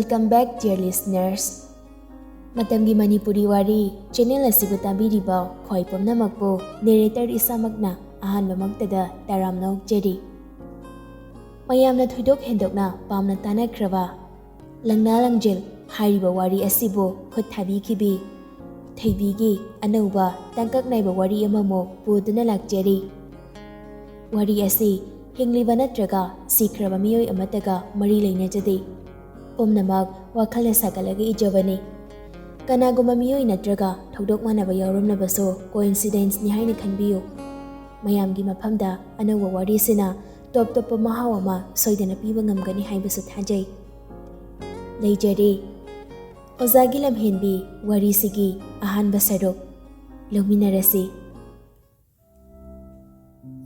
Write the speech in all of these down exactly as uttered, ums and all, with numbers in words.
Welcome back, dear listeners. ꯃꯇꯝꯒꯤ ꯃꯅꯤꯄꯨꯔꯤ ꯋꯥꯔꯤ channel ꯑꯁꯤꯕꯨ ꯇꯥꯕꯤꯔꯤꯕ ꯈ꯭ꯋꯥꯏ ꯄꯨꯝꯅꯃꯛꯄꯨ ꯅꯦꯔꯦꯇꯔ ꯏꯁꯥꯃꯛꯅ ꯑꯍꯥꯟꯕꯃꯛꯇꯗ ꯇꯔꯥꯝꯅ ꯑꯣꯛꯆꯔꯤ꯫ ꯃꯌꯥꯝꯅ ꯊꯣꯏꯗꯣꯛ ꯍꯦꯟꯗꯣꯛꯅ ꯄꯥꯝꯅ ꯇꯥꯅꯈ꯭ꯔꯕ ꯂꯪꯅꯥ ꯂꯪꯖꯦꯜ ꯍꯥꯏꯔꯤꯕ ꯋꯥꯔꯤ ꯑꯁꯤꯕꯨ ꯈꯨꯠ ꯊꯥꯕꯤꯈꯤꯕꯤ ꯊꯣꯏꯕꯤꯒꯤ ꯑꯅꯧꯕ ꯇꯥꯡꯀꯛ ꯅꯥꯏꯕ ꯋꯥꯔꯤ ꯑꯃꯃꯨꯛ ꯄꯨꯗꯨꯅ ꯂꯥꯛꯆꯔꯤ꯫ ꯋꯥꯔꯤ ꯑꯁꯤ ꯍꯤꯡꯂꯤꯕ ꯅꯠꯇ꯭ꯔꯒ ꯁꯤꯈ꯭ꯔꯕ ꯃꯤꯑꯣꯏ ꯑꯃꯠꯇꯒ ꯃꯔꯤ ꯂꯩꯅꯖꯗꯦ꯫ ꯄꯨꯝꯅꯃꯛ ꯋꯥꯈꯜꯅ ꯁꯥꯒꯠꯂꯒ ꯏꯖꯕꯅꯤ꯫ ꯀꯅꯥꯒꯨꯝꯕ ꯃꯤꯑꯣꯏ ꯅꯠꯇ꯭ꯔꯒ ꯊꯧꯗꯣꯛ ꯃꯥꯟꯅꯕ ꯌꯥꯎꯔꯝꯂꯕꯁꯨ coincidenceꯅꯤ ꯍꯥꯏꯅ ꯈꯟꯕꯤꯌꯨ꯫ ꯃꯌꯥꯝꯒꯤ ꯃꯐꯝꯗ ꯑꯅꯧꯕ ꯋꯥꯔꯤꯁꯤꯅ ꯇꯣꯞ ꯇꯣꯞꯄ ꯃꯍꯥꯎ ꯑꯃ ꯁꯣꯏꯗꯅ ꯄꯤꯕ ꯉꯝꯒꯅꯤ ꯍꯥꯏꯕꯁꯨ ꯊꯥꯖꯩ꯫ ꯂꯩꯖꯔꯦ ꯑꯣꯖꯥꯒꯤ ꯂꯝꯍꯦꯟꯕꯤ ꯋꯥꯔꯤꯁꯤꯒꯤ ꯑꯍꯥꯟꯕ ꯁꯔꯨꯛ꯫ ꯂꯧꯃꯤꯟꯅꯔꯁꯤ꯫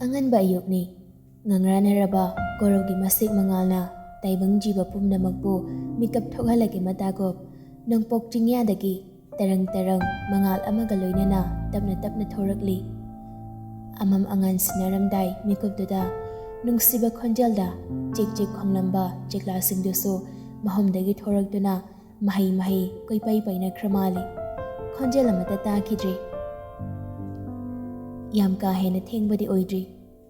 ꯑꯉꯟꯕ ꯑꯌꯨꯛꯅꯤ꯫ ꯉꯪꯔꯥꯅꯔꯕ ꯀꯣꯔꯧꯒꯤ ꯃꯁꯦꯛ ꯃꯉꯥꯜꯅ ꯇꯥꯏꯕꯪ ꯖꯤꯕ ꯄꯨꯝꯅꯃꯛꯄꯨ ꯃꯤꯀꯞ ꯊꯣꯛꯍꯜꯂꯒꯦ ꯃꯇꯥꯒꯨꯞ ꯅꯣꯡꯄꯣꯛ ꯆꯤꯡꯌꯥꯗꯒꯤ ꯇꯔꯪ ꯇꯔꯪ ꯃꯉꯥꯜ ꯑꯃꯒ ꯂꯣꯏꯅꯅ ꯇꯞꯅ ꯇꯞꯅ ꯊꯣꯔꯛꯂꯤ꯫ ꯑꯃꯝ ꯑꯉꯥꯟ ꯁꯤꯟꯅꯔꯝꯗꯥꯏ ꯃꯤꯀꯨꯞꯇꯨꯗ ꯅꯨꯡꯁꯤꯕ ꯈꯣꯟꯖꯦꯜꯗ ꯆꯤꯛ ꯆꯤꯛ ꯈꯣꯡꯂꯝꯕ ꯆꯤꯛꯂꯥꯁꯤꯡꯗꯨꯁꯨ ꯃꯍꯨꯝꯗꯒꯤ ꯊꯣꯔꯛꯇꯨꯅ ꯃꯍꯩ ꯃꯍꯩ ꯀꯣꯏꯄꯥꯏ ꯄꯥꯏꯅꯈ꯭ꯔ ꯃꯥꯜꯂꯤ꯫ ꯈꯣꯟꯖꯦꯜ ꯑꯃꯠꯇ ꯇꯥꯈꯤꯗ꯭ꯔꯦ꯫ ꯌꯥꯝ ꯀꯥ ꯍꯦꯟꯅ ꯊꯦꯡꯕꯗꯤ ꯑꯣꯏꯗ꯭ꯔꯤ꯫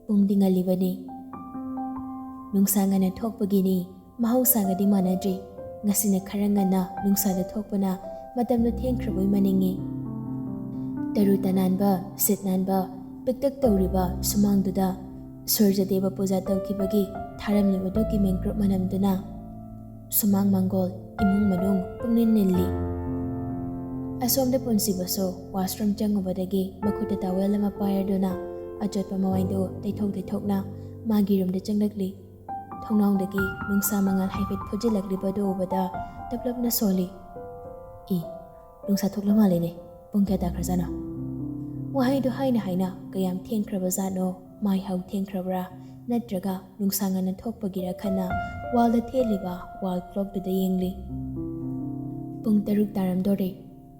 ꯄꯨꯡꯗꯤ ꯉꯜꯂꯤꯕꯅꯤ꯫ ꯅꯨꯡꯁꯥ ꯉꯟꯅ ꯊꯣꯛꯄꯒꯤꯅꯤ꯫ ꯃꯍꯧꯁꯥꯒꯗꯤ ꯃꯥꯟꯅꯗ꯭ꯔꯤ꯫ ꯉꯁꯤꯅ ꯈꯔ ꯉꯟꯅ ꯅꯨꯡꯁꯥꯗ ꯊꯣꯛꯄꯅ ꯃꯇꯝꯗꯨ ꯊꯦꯡꯈ꯭ꯔꯕꯣꯏ ꯃꯅꯤꯡꯏ꯫ ꯇꯔꯨ ꯇꯅꯥꯟꯕ, ꯁꯤꯠ ꯅꯥꯟꯕ, ꯄꯤꯛꯇꯛ ꯇꯧꯔꯤꯕ ꯁꯨꯃꯥꯡꯗꯨꯗ ꯁꯨꯔꯖꯗꯦꯕ ꯄꯨꯖꯥ ꯇꯧꯈꯤꯕꯒꯤ ꯊꯥꯔꯝꯂꯤꯕꯗꯨꯒꯤ ꯃꯦꯡꯀ꯭ꯔꯨꯞ ꯃꯅꯝꯗꯨꯅ ꯁꯨꯃꯥꯡ ꯃꯥꯡꯒꯣꯜ ꯏꯃꯨꯡ ꯃꯅꯨꯡ ꯄꯨꯡꯅꯤꯜ ꯅꯤꯜꯂꯤ꯫ ꯑꯁꯣꯝꯗ ꯄꯨꯟꯁꯤꯕꯁꯨ washroom ꯆꯪꯉꯨꯕꯗꯒꯤ ꯃꯈꯨꯠꯇ towel ꯑꯃ ꯄꯥꯏꯔꯗꯨꯅ ꯑꯆꯣꯠꯄ ꯃꯃꯥꯏꯗꯨ ꯇꯩꯊꯣꯛ ꯇꯩꯊꯣꯛꯅ ꯃꯥꯒꯤ roomꯗ ꯆꯪꯂꯛꯂꯤ꯫ ꯊꯣꯡꯅꯥꯎꯗꯒꯤ ꯅꯨꯡꯁꯥ ꯃꯉꯥꯜ ꯍꯥꯏꯐꯦꯠ ꯐꯨꯖꯤꯜꯂꯛꯂꯤꯕꯗꯨ ꯎꯕꯗ ꯇꯞꯂꯞꯅ ꯁꯣꯜꯂꯤ꯫ "ꯏ, ꯅꯨꯡꯁꯥ ꯊꯣꯛꯂ ꯃꯥꯜꯂꯦꯅꯦ꯫ ꯄꯨꯡ ꯀꯌꯥ ꯇꯥꯈ꯭ꯔꯖꯥꯠꯅꯣ?" ꯋꯥꯍꯩꯗꯨ ꯍꯥꯏꯅ ꯍꯥꯏꯅ ꯀꯌꯥꯝ ꯊꯦꯡꯈ꯭ꯔꯕꯖꯥꯠꯅꯣ, ꯃꯥꯏ ꯍꯥꯎ ꯊꯦꯡꯈ꯭ꯔꯕ꯭ꯔꯥ, ꯅꯠꯇ꯭ꯔꯒ ꯅꯨꯡꯁꯥ ꯉꯟꯅ ꯊꯣꯛꯄꯒꯤꯔ ꯈꯟꯅ wallꯗ ꯊꯦꯠꯂꯤꯕ wall clockꯇꯨꯗ ꯌꯦꯡꯂꯤ꯫ ꯄꯨꯡ ꯇꯔꯨꯛ ꯇꯥꯔꯝꯗꯣꯔꯦ꯫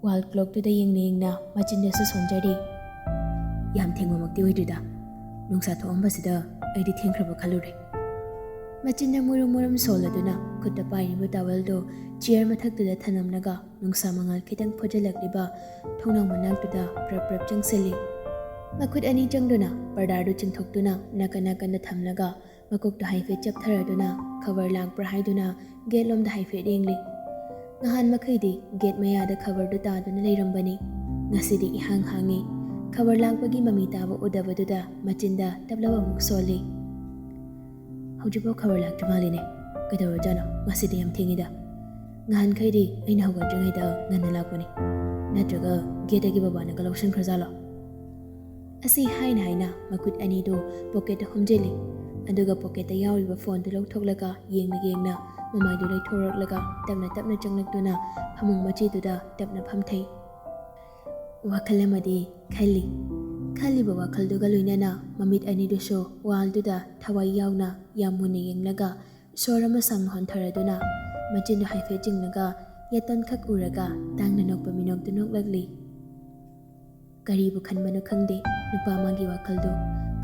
Wall clockꯇꯨꯗ ꯌꯦꯡꯅ ꯌꯦꯡꯅ ꯃꯆꯤꯟꯗꯁꯨ ꯁꯣꯟꯖꯔꯤ꯫ "ꯌꯥꯝ ꯊꯦꯡꯕꯃꯛꯇꯤ ꯑꯣꯏꯗ꯭ꯔꯤꯗ꯫ ꯅꯨꯡꯁꯥ ꯊꯣꯛꯑꯝꯕꯁꯤꯗ ꯑꯩꯗꯤ ꯊꯦꯡꯈ꯭ꯔꯕ ꯈꯜꯂꯨꯔꯦ꯫" ꯃꯆꯤꯟꯅ ꯃꯨꯔꯨꯝ ꯃꯨꯔꯨꯝ ꯁꯣꯜꯂꯗꯨꯅ ꯈꯨꯠꯇ ꯄꯥꯏꯔꯤꯕ towelꯗꯨ chair ꯃꯊꯛꯇꯨꯗ ꯊꯅꯝꯂꯒ ꯅꯨꯡꯁꯥ ꯃꯉꯥꯜ ꯈꯤꯇꯪ ꯐꯨꯖꯜꯂꯛꯂꯤꯕ ꯊꯣꯡꯅꯥꯎ ꯃꯅꯥꯛꯇꯨꯗ ꯄ꯭ꯔꯞ ꯄ꯭ꯔꯞ ꯆꯪꯁꯤꯜꯂꯤ꯫ ꯃꯈꯨꯠ ꯑꯅꯤ ꯆꯪꯗꯨꯅ ꯄꯔꯗꯥꯗꯨ ꯆꯤꯡꯊꯣꯛꯇꯨꯅ ꯅꯥꯀꯟ ꯅꯥꯀꯟꯗ ꯊꯝꯂꯒ ꯃꯀꯣꯛꯇꯨ ꯍꯥꯏꯐꯦꯠ ꯆꯞꯊꯔꯗꯨꯅ ꯈꯕꯔ ꯂꯥꯛꯄ꯭ꯔꯥ ꯍꯥꯏꯗꯨꯅ gateꯂꯣꯝꯗ ꯍꯥꯏꯐꯦꯠ ꯌꯦꯡꯂꯤ꯫ ꯅꯍꯥꯟ ꯃꯈꯩꯗꯤ gate ꯃꯌꯥꯗ ꯈꯕꯔꯗꯨ ꯇꯥꯗꯨꯅ ꯂꯩꯔꯝꯕꯅꯤ꯫ ꯉꯁꯤꯗꯤ ꯏꯍꯥꯡ ꯍꯥꯡꯉꯤ꯫ ꯈꯕꯔ ꯂꯥꯛꯄꯒꯤ ꯃꯃꯤ ꯇꯥꯕ ꯎꯗꯕꯗꯨꯗ ꯃꯆꯤꯟꯗ ꯇꯞꯂꯞ ꯑꯃꯨꯛ ꯁꯣꯜꯂꯤ꯫ "ꯍꯧꯖꯤꯛꯐꯥꯎ ꯈꯕꯔ ꯂꯥꯛꯇ꯭ꯔꯤ ꯃꯥꯜꯂꯤꯅꯦ꯫ ꯀꯩꯗꯧꯔꯖꯥꯠꯅꯣ? ꯉꯁꯤꯗꯤ ꯌꯥꯝ ꯊꯦꯡꯉꯤꯗ꯫ ꯅꯍꯥꯟꯈꯩꯗꯤ ꯑꯩꯅ ꯍꯧꯒꯠꯇ꯭ꯔꯤꯉꯩꯗ ꯉꯟꯅ ꯂꯥꯛꯄꯅꯤ꯫ ꯅꯠꯇ꯭ꯔꯒ gateꯇꯒꯤ ꯕꯕꯥꯅꯒ ꯂꯧꯁꯤꯟꯈ꯭ꯔꯖꯥꯠꯂꯣ?" ꯑꯁꯤ ꯍꯥꯏꯅ ꯍꯥꯏꯅ ꯃꯈꯨꯠ ꯑꯅꯤꯗꯨ pocketꯇ ꯍꯨꯝꯖꯤꯜꯂꯤ꯫ ꯑꯗꯨꯒ pocketꯇ ꯌꯥꯎꯔꯤꯕ phoneꯗꯨ ꯂꯧꯊꯣꯛꯂꯒ ꯌꯦꯡꯅ ꯌꯦꯡꯅ ꯃꯃꯥꯏꯗꯨ ꯂꯩꯊꯣꯔꯛꯂꯒ ꯇꯞꯅ ꯇꯞꯅ ꯆꯪꯂꯛꯇꯨꯅ ꯐꯃꯨꯡ ꯃꯆꯤꯗꯨꯗ ꯇꯞꯅ ꯐꯝꯊꯩ꯫ ꯋꯥꯈꯜ ꯑꯃꯗꯤ ꯈꯜꯂꯤ꯫ ꯈꯜꯂꯤꯕ ꯋꯥꯈꯜꯗꯨꯒ ꯂꯣꯏꯅꯅ ꯃꯃꯤꯠ ꯑꯅꯤꯗꯨꯁꯨ wallꯗꯨꯗ ꯊꯋꯥꯏ ꯌꯥꯎꯅ ꯌꯥꯝ ꯃꯨꯟꯅ ꯌꯦꯡꯂꯒ ꯁꯣꯔ ꯑꯃ ꯁꯥꯡꯅ ꯍꯣꯟꯊꯔꯗꯨꯅ ꯃꯆꯤꯟꯗꯨ ꯍꯥꯏꯐꯦꯠ ꯆꯤꯡꯂꯒ ꯌꯦꯇꯣꯟꯈꯛ ꯎꯔꯒ ꯇꯥꯡꯅ ꯅꯣꯛꯄ ꯃꯤꯅꯣꯛꯇꯨ ꯅꯣꯛꯂꯛꯂꯤ꯫ ꯀꯔꯤꯕꯨ ꯈꯟꯕꯅꯣ ꯈꯪꯗꯦ ꯅꯨꯄꯥ ꯑꯃꯒꯤ ꯋꯥꯈꯜꯗꯨ꯫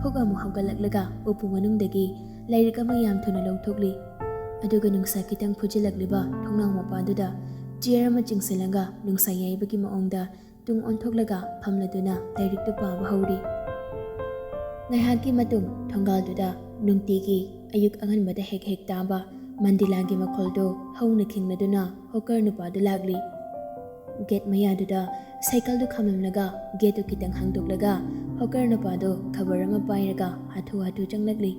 ꯐꯨꯛ ꯑꯃꯨꯛ ꯍꯧꯒꯠꯂꯛꯂꯒ ꯎꯄꯨ ꯃꯅꯨꯡꯗꯒꯤ ꯂꯥꯏꯔꯤꯛ ꯑꯃ ꯌꯥꯝ ꯊꯨꯅ ꯂꯧꯊꯣꯛꯂꯤ꯫ ꯑꯗꯨꯒ ꯅꯨꯡꯁꯥ ꯈꯤꯇꯪ ꯐꯨꯖꯤꯜꯂꯛꯂꯤꯕ ꯊꯣꯡꯅꯥꯎ ꯃꯄꯥꯗꯨꯗ chair ꯑꯃ ꯆꯤꯡꯁꯤꯜꯂꯒ ꯅꯨꯡꯁꯥ ꯌꯩꯕꯒꯤ ꯃꯑꯣꯡꯗ ꯇꯨꯡ ꯑꯣꯟꯊꯣꯛꯂꯒ ꯐꯝꯂꯗꯨꯅ ꯂꯥꯏꯔꯤꯛꯇꯨ ꯄꯥꯕ ꯍꯧꯔꯤ꯫ ꯉꯥꯏꯍꯥꯛꯀꯤ ꯃꯇꯨꯡ ꯊꯣꯡꯒꯥꯜꯗꯨꯗ ꯅꯨꯡꯇꯤꯒꯤ ꯑꯌꯨꯛ ꯑꯉꯟꯕꯗ ꯍꯦꯛ ꯍꯦꯛ ꯇꯥꯕ ꯃꯟꯗꯤꯂꯥꯒꯤ ꯃꯈꯣꯜꯗꯨ ꯍꯧꯅ ꯈꯤꯡꯂꯗꯨꯅ hawker ꯅꯨꯄꯥꯗꯨ ꯂꯥꯛꯂꯤ꯫ Gate ꯃꯌꯥꯗꯨꯗ cycleꯗꯨ ꯈꯥꯝꯂꯝꯂꯒ gateꯇꯨ ꯈꯤꯇꯪ ꯍꯥꯡꯗꯣꯛꯂꯒ hawker ꯅꯨꯄꯥꯗꯨ ꯈꯕꯔ ꯑꯃ ꯄꯥꯏꯔꯒ ꯍꯥꯊꯨ ꯍꯥꯊꯨ ꯆꯪꯂꯛꯂꯤ꯫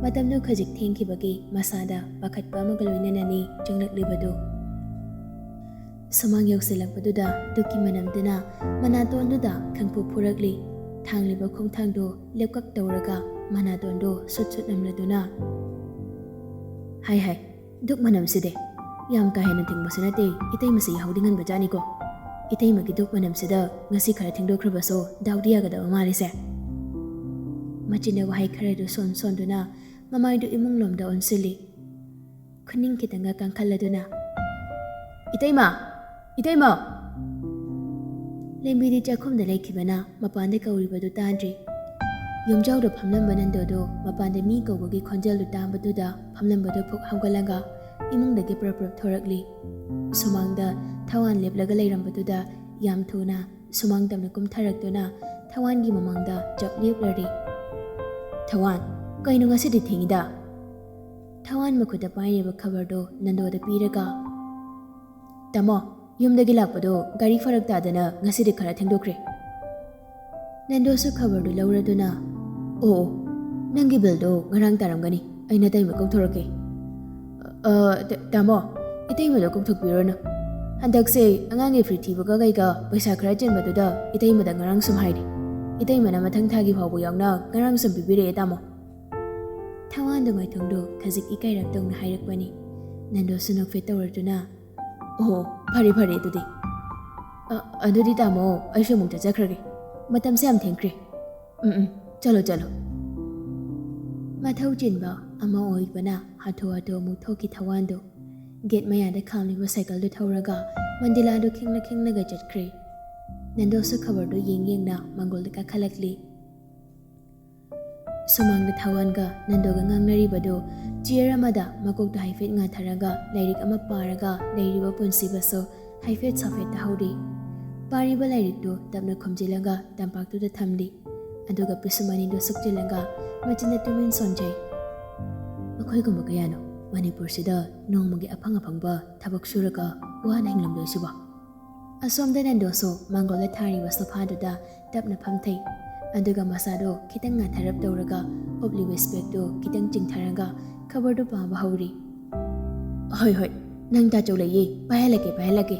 ꯃꯇꯝꯗꯨ ꯈꯖꯤꯛ ꯊꯦꯡꯈꯤꯕꯒꯤ ꯃꯁꯥꯗ ꯄꯥꯈꯠꯄ ꯑꯃꯒ ꯂꯣꯏꯅꯅꯅꯤ ꯆꯪꯂꯛꯂꯤꯕꯗꯨ꯫ ꯁꯨꯃꯥꯡ ꯌꯧꯁꯤꯜꯂꯛꯄꯗꯨꯗ ꯗꯨꯛꯀꯤ ꯃꯅꯝꯗꯨꯅ ꯃꯅꯥꯇꯣꯟꯗꯨꯗ ꯈꯪꯐꯨ ꯐꯨꯔꯛꯂꯤ꯫ ꯊꯥꯡꯂꯤꯕ ꯈꯣꯡꯊꯥꯡꯗꯨ ꯂꯦꯞꯀꯛ ꯇꯧꯔꯒ ꯃꯅꯥꯇꯣꯟꯗꯨ ꯁꯨꯠ ꯁꯨꯠ ꯅꯝꯂꯗꯨꯅ, "ꯍꯥꯏ ꯍꯥꯏ, ꯗꯨꯛ ꯃꯅꯝꯁꯤꯗꯤ! ꯌꯥꯝ ꯀꯥ ꯍꯦꯟꯅ ꯊꯤꯡꯕꯁꯨ ꯅꯠꯇꯦ, ꯏꯇꯩꯃꯁꯤ ꯌꯥꯍꯧꯗꯤ ꯉꯟꯕꯖꯥꯠꯅꯤꯀꯣ꯫ ꯏꯇꯩꯃꯒꯤ ꯗꯨꯛ ꯃꯅꯝꯁꯤꯗ ꯉꯁꯤ ꯈꯔ ꯊꯦꯡꯗꯣꯛꯈ꯭ꯔꯕꯁꯨ ꯗꯥꯎꯗꯤ ꯌꯥꯒꯗꯕ ꯃꯥꯜꯂꯤꯁꯦ"꯫ ꯃꯆꯤꯟꯅ ꯋꯥꯍꯩ ꯈꯔꯗꯨ ꯁꯣꯟ ꯁꯣꯟꯗꯨꯅ ꯃꯃꯥꯏꯗꯨ ꯏꯃꯨꯡꯂꯣꯝꯗ ꯑꯣꯟꯁꯤꯜꯂꯤ꯫ ꯈꯨꯅꯤꯡ ꯈꯤꯇꯪꯒ ꯀꯟꯈꯠꯂꯗꯨꯅ, "ꯏꯇꯩꯃ! ꯏꯇꯩꯃ!" ꯂꯦꯝꯕꯤꯗꯤ ꯆꯥꯛꯈꯨꯝꯗ ꯂꯩꯈꯤꯕꯅ ꯃꯄꯥꯟꯗ ꯀꯧꯔꯤꯕꯗꯨ ꯇꯥꯗ꯭ꯔꯤ꯫ ꯌꯨꯝꯖꯥꯎꯗ ꯐꯝꯂꯝꯕ ꯅꯟꯗꯣꯗꯨ ꯃꯄꯥꯟꯗ ꯃꯤ ꯀꯧꯕꯒꯤ ꯈꯣꯟꯖꯦꯜꯗꯨ ꯇꯥꯕꯗꯨꯗ ꯐꯝꯂꯝꯕꯗꯨ ꯐꯨꯛ ꯍꯧꯒꯠꯂꯒ ꯏꯃꯨꯡꯗꯒꯤ ꯄ꯭ꯔꯞ ꯄ꯭ꯔꯞ ꯊꯣꯔꯛꯂꯤ꯫ ꯁꯨꯃꯥꯡꯗ ꯊꯋꯥꯟ ꯂꯦꯞꯂꯒ ꯂꯩꯔꯝꯕꯗꯨꯗ ꯌꯥꯝ ꯊꯨꯅ ꯁꯨꯃꯥꯡ ꯇꯝꯅ ꯀꯨꯝꯊꯔꯛꯇꯨꯅ ꯊꯋꯥꯟꯒꯤ ꯃꯃꯥꯡꯗ ꯆꯞ ꯂꯦꯞꯂꯔꯦ꯫ "ꯊꯋꯥꯟ, ꯀꯩꯅꯣ ꯉꯁꯤꯗꯤ ꯊꯦꯡꯉꯤꯗ?" ꯊꯋꯥꯟ ꯃꯈꯨꯠꯇ ꯄꯥꯏꯔꯤꯕ ꯈꯕꯔꯗꯨ ꯅꯟꯗꯣꯗ ꯄꯤꯔꯒ, "ꯇꯥꯃꯣ, ꯌꯨꯝꯗꯒꯤ ꯂꯥꯛꯄꯗꯣ ꯒꯥꯔꯤ ꯐꯔꯛ ꯇꯥꯗꯅ ꯉꯁꯤꯗꯤ ꯈꯔ ꯊꯦꯡꯗꯣꯛꯈ꯭ꯔꯦ꯫" ꯅꯟꯗꯣꯁꯨ ꯈꯕꯔꯗꯨ ꯂꯧꯔꯗꯨꯅ, "ꯑꯣ, ꯑꯣ, ꯅꯪꯒꯤ ꯕꯤꯜꯗꯣ ꯉꯔꯥꯡ ꯇꯥꯔꯝꯒꯅꯤ, ꯑꯩ ꯅꯇꯩꯃ ꯀꯧꯊꯣꯔꯛꯀꯦ꯫" "ꯑ, ꯇ-, ꯇꯥꯃꯣ, ꯏꯇꯩꯃꯗꯣ ꯀꯧꯊꯣꯛꯄꯤꯔꯨꯔꯅꯨ꯫ ꯍꯟꯗꯛꯁꯦ ꯑꯉꯥꯡꯒꯤ ꯐꯤ ꯊꯤꯕꯒ ꯀꯩꯒ ꯄꯩꯁꯥ ꯈꯔ ꯆꯤꯟꯕꯗꯨꯗ ꯏꯇꯩꯃꯗ ꯉꯔꯥꯡ ꯁꯨꯝ ꯍꯥꯏꯔꯦ꯫ ꯏꯇꯩꯃꯅ ꯃꯊꯪ ꯊꯥꯒꯤ ꯐꯥꯎꯕ ꯌꯥꯎꯅ ꯉꯔꯥꯡ ꯁꯨꯝ ꯄꯤꯕꯤꯔꯛꯑꯦ, ꯇꯥꯃꯣ꯫" ꯊꯋꯥꯟꯗꯣ ꯃꯥꯏꯊꯣꯡꯗꯣ ꯈꯖꯤꯛ ꯏꯀꯥꯏꯔꯞ ꯇꯧꯅ ꯍꯥꯏꯔꯛꯄꯅꯤ꯫ ꯅꯟꯗꯣꯁꯨ ꯅꯣꯛꯐꯦꯠ ꯇꯧꯔꯗꯨꯅ, "ꯑꯣ, ꯐꯔꯦ, ꯐꯔꯦ ꯑꯗꯨꯗꯤ꯫ ꯑ, ꯑꯗꯨꯗꯤ ꯇꯥꯃꯣ, ꯑꯩꯁꯨ ꯑꯃꯨꯛ ꯆꯠꯆꯈ꯭ꯔꯒꯦ꯫ ꯃꯇꯝꯁꯦ ꯌꯥꯝ ꯊꯦꯡꯈ꯭ꯔꯦ꯫ ꯎꯝ, ꯎꯝ, ꯆꯠꯂꯣ, ꯆꯠꯂꯣ꯫" ꯃꯊꯧ ꯆꯤꯟꯕ ꯑꯃ ꯑꯣꯏꯕꯅ ꯍꯥꯊꯨ ꯍꯥꯊꯨ ꯑꯃꯨꯛ ꯊꯣꯛꯈꯤ ꯊꯋꯥꯟꯗꯣ꯫ ꯒꯦꯠ ꯃꯌꯥꯗ ꯈꯥꯝꯂꯤꯕ ꯁꯥꯏꯀꯜꯗꯨ ꯊꯧꯔꯒ ꯃꯟꯗꯤꯂꯥꯗꯨ ꯈꯤꯡꯅ ꯈꯤꯡꯅꯒ ꯆꯠꯈ꯭ꯔꯦ꯫ ꯅꯟꯗꯣꯁꯨ ꯈꯕꯔꯗꯨ ꯌꯦꯡ ꯌꯦꯡꯅ ꯃꯥꯡꯒꯣꯜꯗ ꯀꯥꯈꯠꯂꯛꯂꯤ꯫ ꯁꯨꯃꯥꯡꯗ ꯊꯋꯥꯟꯒ ꯅꯟꯗꯣꯒ ꯉꯥꯡꯅꯔꯤꯕꯗꯨ ꯆꯤꯌꯔ ꯑꯃꯗ ꯃꯀꯣꯛꯇ ꯍꯥꯏꯐꯦꯠ ꯉꯥꯊꯔꯒ ꯂꯥꯏꯔꯤꯛ ꯑꯃ ꯄꯥꯔꯒ ꯂꯩꯔꯤꯕ ꯄꯨꯟꯁꯤꯕꯁꯨ ꯍꯥꯏꯐꯦꯠ ꯁꯥꯐꯦꯠ ꯇꯥꯍꯧꯔꯤ꯫ ꯄꯥꯔꯤꯕ ꯂꯥꯏꯔꯤꯛꯇꯨ ꯇꯞꯅ ꯈꯨꯝꯖꯤꯜꯂꯒ ꯇꯝꯄꯥꯛꯇꯨꯗ ꯊꯝꯂꯤ꯫ ꯑꯗꯨꯒ ꯄꯤꯁꯨꯝ ꯑꯅꯤꯗꯨ ꯁꯨꯛꯆꯤꯜꯂꯒ ꯃꯆꯤꯟꯗ ꯇꯨꯃꯤꯟ ꯁꯣꯟꯖꯩ꯫ "ꯑꯩꯈꯣꯏꯒꯨꯝꯕ ꯀꯌꯥꯅꯣ ꯃꯅꯤꯄꯨꯔꯁꯤꯗ ꯅꯣꯡꯃꯒꯤ ꯑꯐꯪ ꯑꯐꯪꯕ ꯊꯕꯛ ꯁꯨꯔꯒ ꯋꯥꯅ ꯍꯤꯡꯂꯝꯗꯣꯏꯁꯤꯕꯣ?" ꯑꯁꯣꯝꯗ ꯅꯟꯗꯣꯁꯨ ꯃꯥꯡꯒꯣꯜꯗ ꯊꯥꯔꯤꯕ ꯁꯣꯐꯥꯗꯨꯗ ꯇꯞꯅ ꯐꯝꯊꯩ꯫ ꯑꯗꯨꯒ ꯃꯁꯥꯗꯣ ꯈꯤꯇꯪ ꯉꯥꯊꯔꯞ ꯇꯧꯔꯒ ꯎꯞꯂꯤꯕ ꯏꯁꯄꯦꯛꯇꯨ ꯈꯤꯇꯪ ꯆꯤꯡꯊꯔꯒ ꯈꯕꯔꯗꯨ ꯄꯥꯕ ꯍꯧꯔꯤ꯫ "ꯍꯣꯏ, ꯍꯣꯏ, ꯅꯪ ꯇꯥꯆꯧ ꯂꯩꯌꯦ, ꯄꯥꯏꯍꯜꯂꯛꯀꯦ, ꯄꯥꯏꯍꯜꯂꯛꯀꯦ꯫"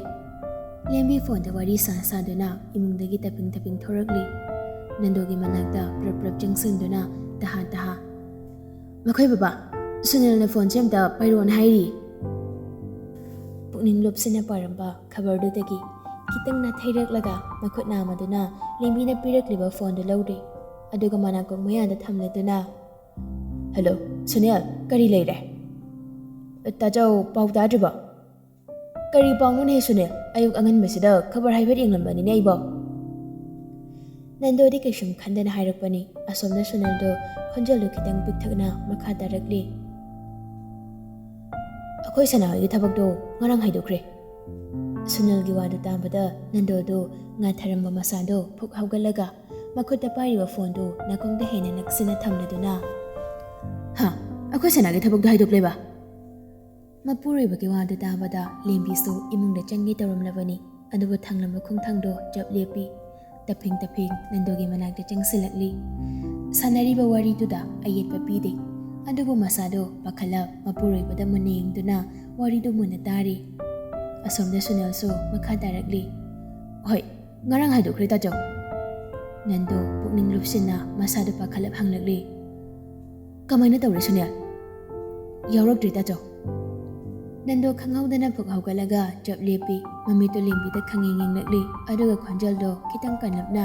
ꯂꯦꯝꯕꯤ ꯐꯣꯟꯗ ꯋꯥꯔꯤ ꯁꯥ ꯁꯥꯗꯨꯅ ꯏꯃꯨꯡꯗꯒꯤ ꯇꯞꯄꯤꯡ ꯇꯞꯄꯤꯡ ꯊꯣꯔꯛꯂꯤ꯫ ꯅꯟꯗꯣꯒꯤ ꯃꯅꯥꯛꯇ ꯄ꯭ꯔꯞ ꯄ꯭ꯔꯞ ꯆꯪꯁꯤꯟꯗꯨꯅ ꯇꯍꯥ ꯇꯍꯥ, "ꯃꯈꯣꯏ ꯕꯕꯥ, ꯁꯨꯅꯤꯜꯅ ꯐꯣꯟꯁꯦ ꯑꯝꯇ ꯄꯥꯏꯔꯛꯑꯣꯅ ꯍꯥꯏꯔꯤ꯫" ꯄꯨꯛꯅꯤꯡ ꯂꯨꯞꯁꯤꯟꯅ ꯄꯥꯔꯝꯕ ꯈꯕꯔꯗꯨꯗꯒꯤ ꯈꯤꯇꯪ ꯅꯥꯊꯩꯔꯛꯂꯒ ꯃꯈꯨꯠ ꯅꯥꯝꯃꯗꯨꯅ ꯂꯦꯝꯕꯤꯅ ꯄꯤꯔꯛꯂꯤꯕ ꯐꯣꯟꯗꯨ ꯂꯧꯔꯦ꯫ ꯑꯗꯨꯒ ꯃꯅꯥꯀꯣꯡ ꯃꯌꯥꯗ ꯊꯝꯂꯗꯨꯅ, "ꯍꯜꯂꯣ, ꯁꯨꯅꯤꯜ, ꯀꯔꯤ ꯂꯩꯔꯦ?" "ꯇꯥꯆꯧ, ꯄꯥꯎ ꯇꯥꯗ꯭ꯔꯤꯕꯣ?" "ꯀꯔꯤ ꯄꯥꯎꯅꯣꯅꯦ ꯁꯨꯅꯤꯜ? ꯑꯌꯨꯛ ꯑꯉꯟꯕꯁꯤꯗ ꯈꯕꯔ ꯍꯥꯏꯐꯦꯠ ꯌꯦꯡꯂꯝꯕꯅꯤꯅꯦ ꯑꯩꯕꯣ꯫" ꯅꯟꯗꯣꯗꯤ ꯀꯩꯁꯨꯝ ꯈꯟꯗꯅ ꯍꯥꯏꯔꯛꯄꯅꯤ꯫ ꯑꯁꯣꯝꯗ ꯁꯨꯅꯜꯗꯣ ꯈꯣꯟꯖꯦꯜꯗꯨ ꯈꯤꯇꯪ ꯄꯤꯛꯊꯛꯅ ꯃꯈꯥ ꯇꯥꯔꯛꯂꯤ꯫ "ꯑꯩꯈꯣꯏ ꯁꯅꯥ ꯍꯣꯏꯒꯤ ꯊꯕꯛꯇꯣ ꯉꯔꯥꯡ ꯍꯥꯏꯗꯣꯛꯈ꯭ꯔꯦ꯫" ꯁꯨꯅꯜꯒꯤ ꯋꯥꯗꯨ ꯇꯥꯕꯗ ꯅꯟꯗꯣꯗꯨ ꯉꯥꯊꯔꯝꯕ ꯃꯁꯥꯗꯣ ꯐꯨꯛ ꯍꯧꯒꯠꯂꯒ ꯃꯈꯨꯠꯇ ꯄꯥꯏꯔꯤꯕ ꯐꯣꯟꯗꯨ ꯅꯥꯀꯣꯡꯗ ꯍꯦꯟꯅ ꯅꯛꯁꯤꯟꯅ ꯊꯝꯂꯗꯨꯅ, "ꯍꯥ? ꯑꯩꯈꯣꯏ ꯁꯅꯥꯒꯤ ꯊꯕꯛꯇꯣ ꯍꯥꯏꯗꯣꯛꯂꯦꯕ?" ꯃꯄꯨꯔꯣꯏꯕꯒꯤ ꯋꯥꯗꯨ ꯇꯥꯕꯗ ꯂꯦꯝꯕꯤꯁꯨ ꯏꯃꯨꯡꯗ ꯆꯪꯒꯦ ꯇꯧꯔꯝꯂꯕꯅꯤ꯫ ꯑꯗꯨꯕꯨ ꯊꯪꯂꯝꯕ ꯈꯣꯡꯊꯥꯡꯗꯣ ꯆꯞ ꯂꯦꯞꯄꯤ꯫ ꯇꯞꯐꯤꯡ ꯇꯞꯐꯤꯡ ꯅꯟꯗꯣꯒꯤ ꯃꯅꯥꯛꯇ ꯆꯪꯁꯤꯜꯂꯛꯂꯤ꯫ ꯁꯥꯟꯅꯔꯤꯕ ꯋꯥꯔꯤꯗꯨꯗ ꯑꯌꯦꯠꯄ ꯄꯤꯗꯦ꯫ ꯑꯗꯨꯕꯨ ꯃꯁꯥꯗꯣ ꯄꯥꯈꯠꯂ ꯃꯄꯨꯔꯣꯏꯕꯗ ꯃꯨꯟꯅ ꯌꯦꯡꯗꯨꯅ ꯋꯥꯔꯤꯗꯨ ꯃꯨꯟꯅ ꯇꯥꯔꯤ꯫ ꯑꯁꯣꯝꯗ ꯁꯨꯅꯦꯜꯁꯨ ꯃꯈꯥ ꯇꯥꯔꯛꯂꯤ꯫ "ꯍꯣꯏ, ꯉꯔꯥꯡ ꯍꯥꯏꯗꯣꯛꯈ꯭ꯔꯦ, ꯇꯥꯆꯧ꯫" ꯅꯟꯗꯣ ꯄꯨꯛꯅꯤꯡ ꯂꯨꯞꯁꯤꯟꯅ ꯃꯁꯥꯗꯨ ꯄꯥꯈꯠꯂꯞ ꯍꯪꯂꯛꯂꯤ꯫ "ꯀꯃꯥꯏꯅ ꯇꯧꯔꯦ, ꯁꯨꯅꯦꯜ?" "ꯌꯥꯎꯔꯛꯇ꯭ꯔꯦ, ꯇꯥꯆꯧ꯫" ꯅꯟꯗꯣ ꯈꯪꯍꯧꯗꯅ ꯐꯨꯛ ꯍꯧꯒꯠꯂꯒ ꯆꯞ ꯂꯦꯞꯄꯤ꯫ ꯃꯃꯤꯠꯇꯨ ꯂꯦꯝꯕꯤꯗ ꯈꯪꯌꯦꯡ ꯌꯦꯡꯂꯛꯂꯤ꯫ ꯑꯗꯨꯒ ꯈꯣꯟꯖꯦꯜꯗꯣ ꯈꯤꯇꯪ ꯀꯟꯂꯞꯅ,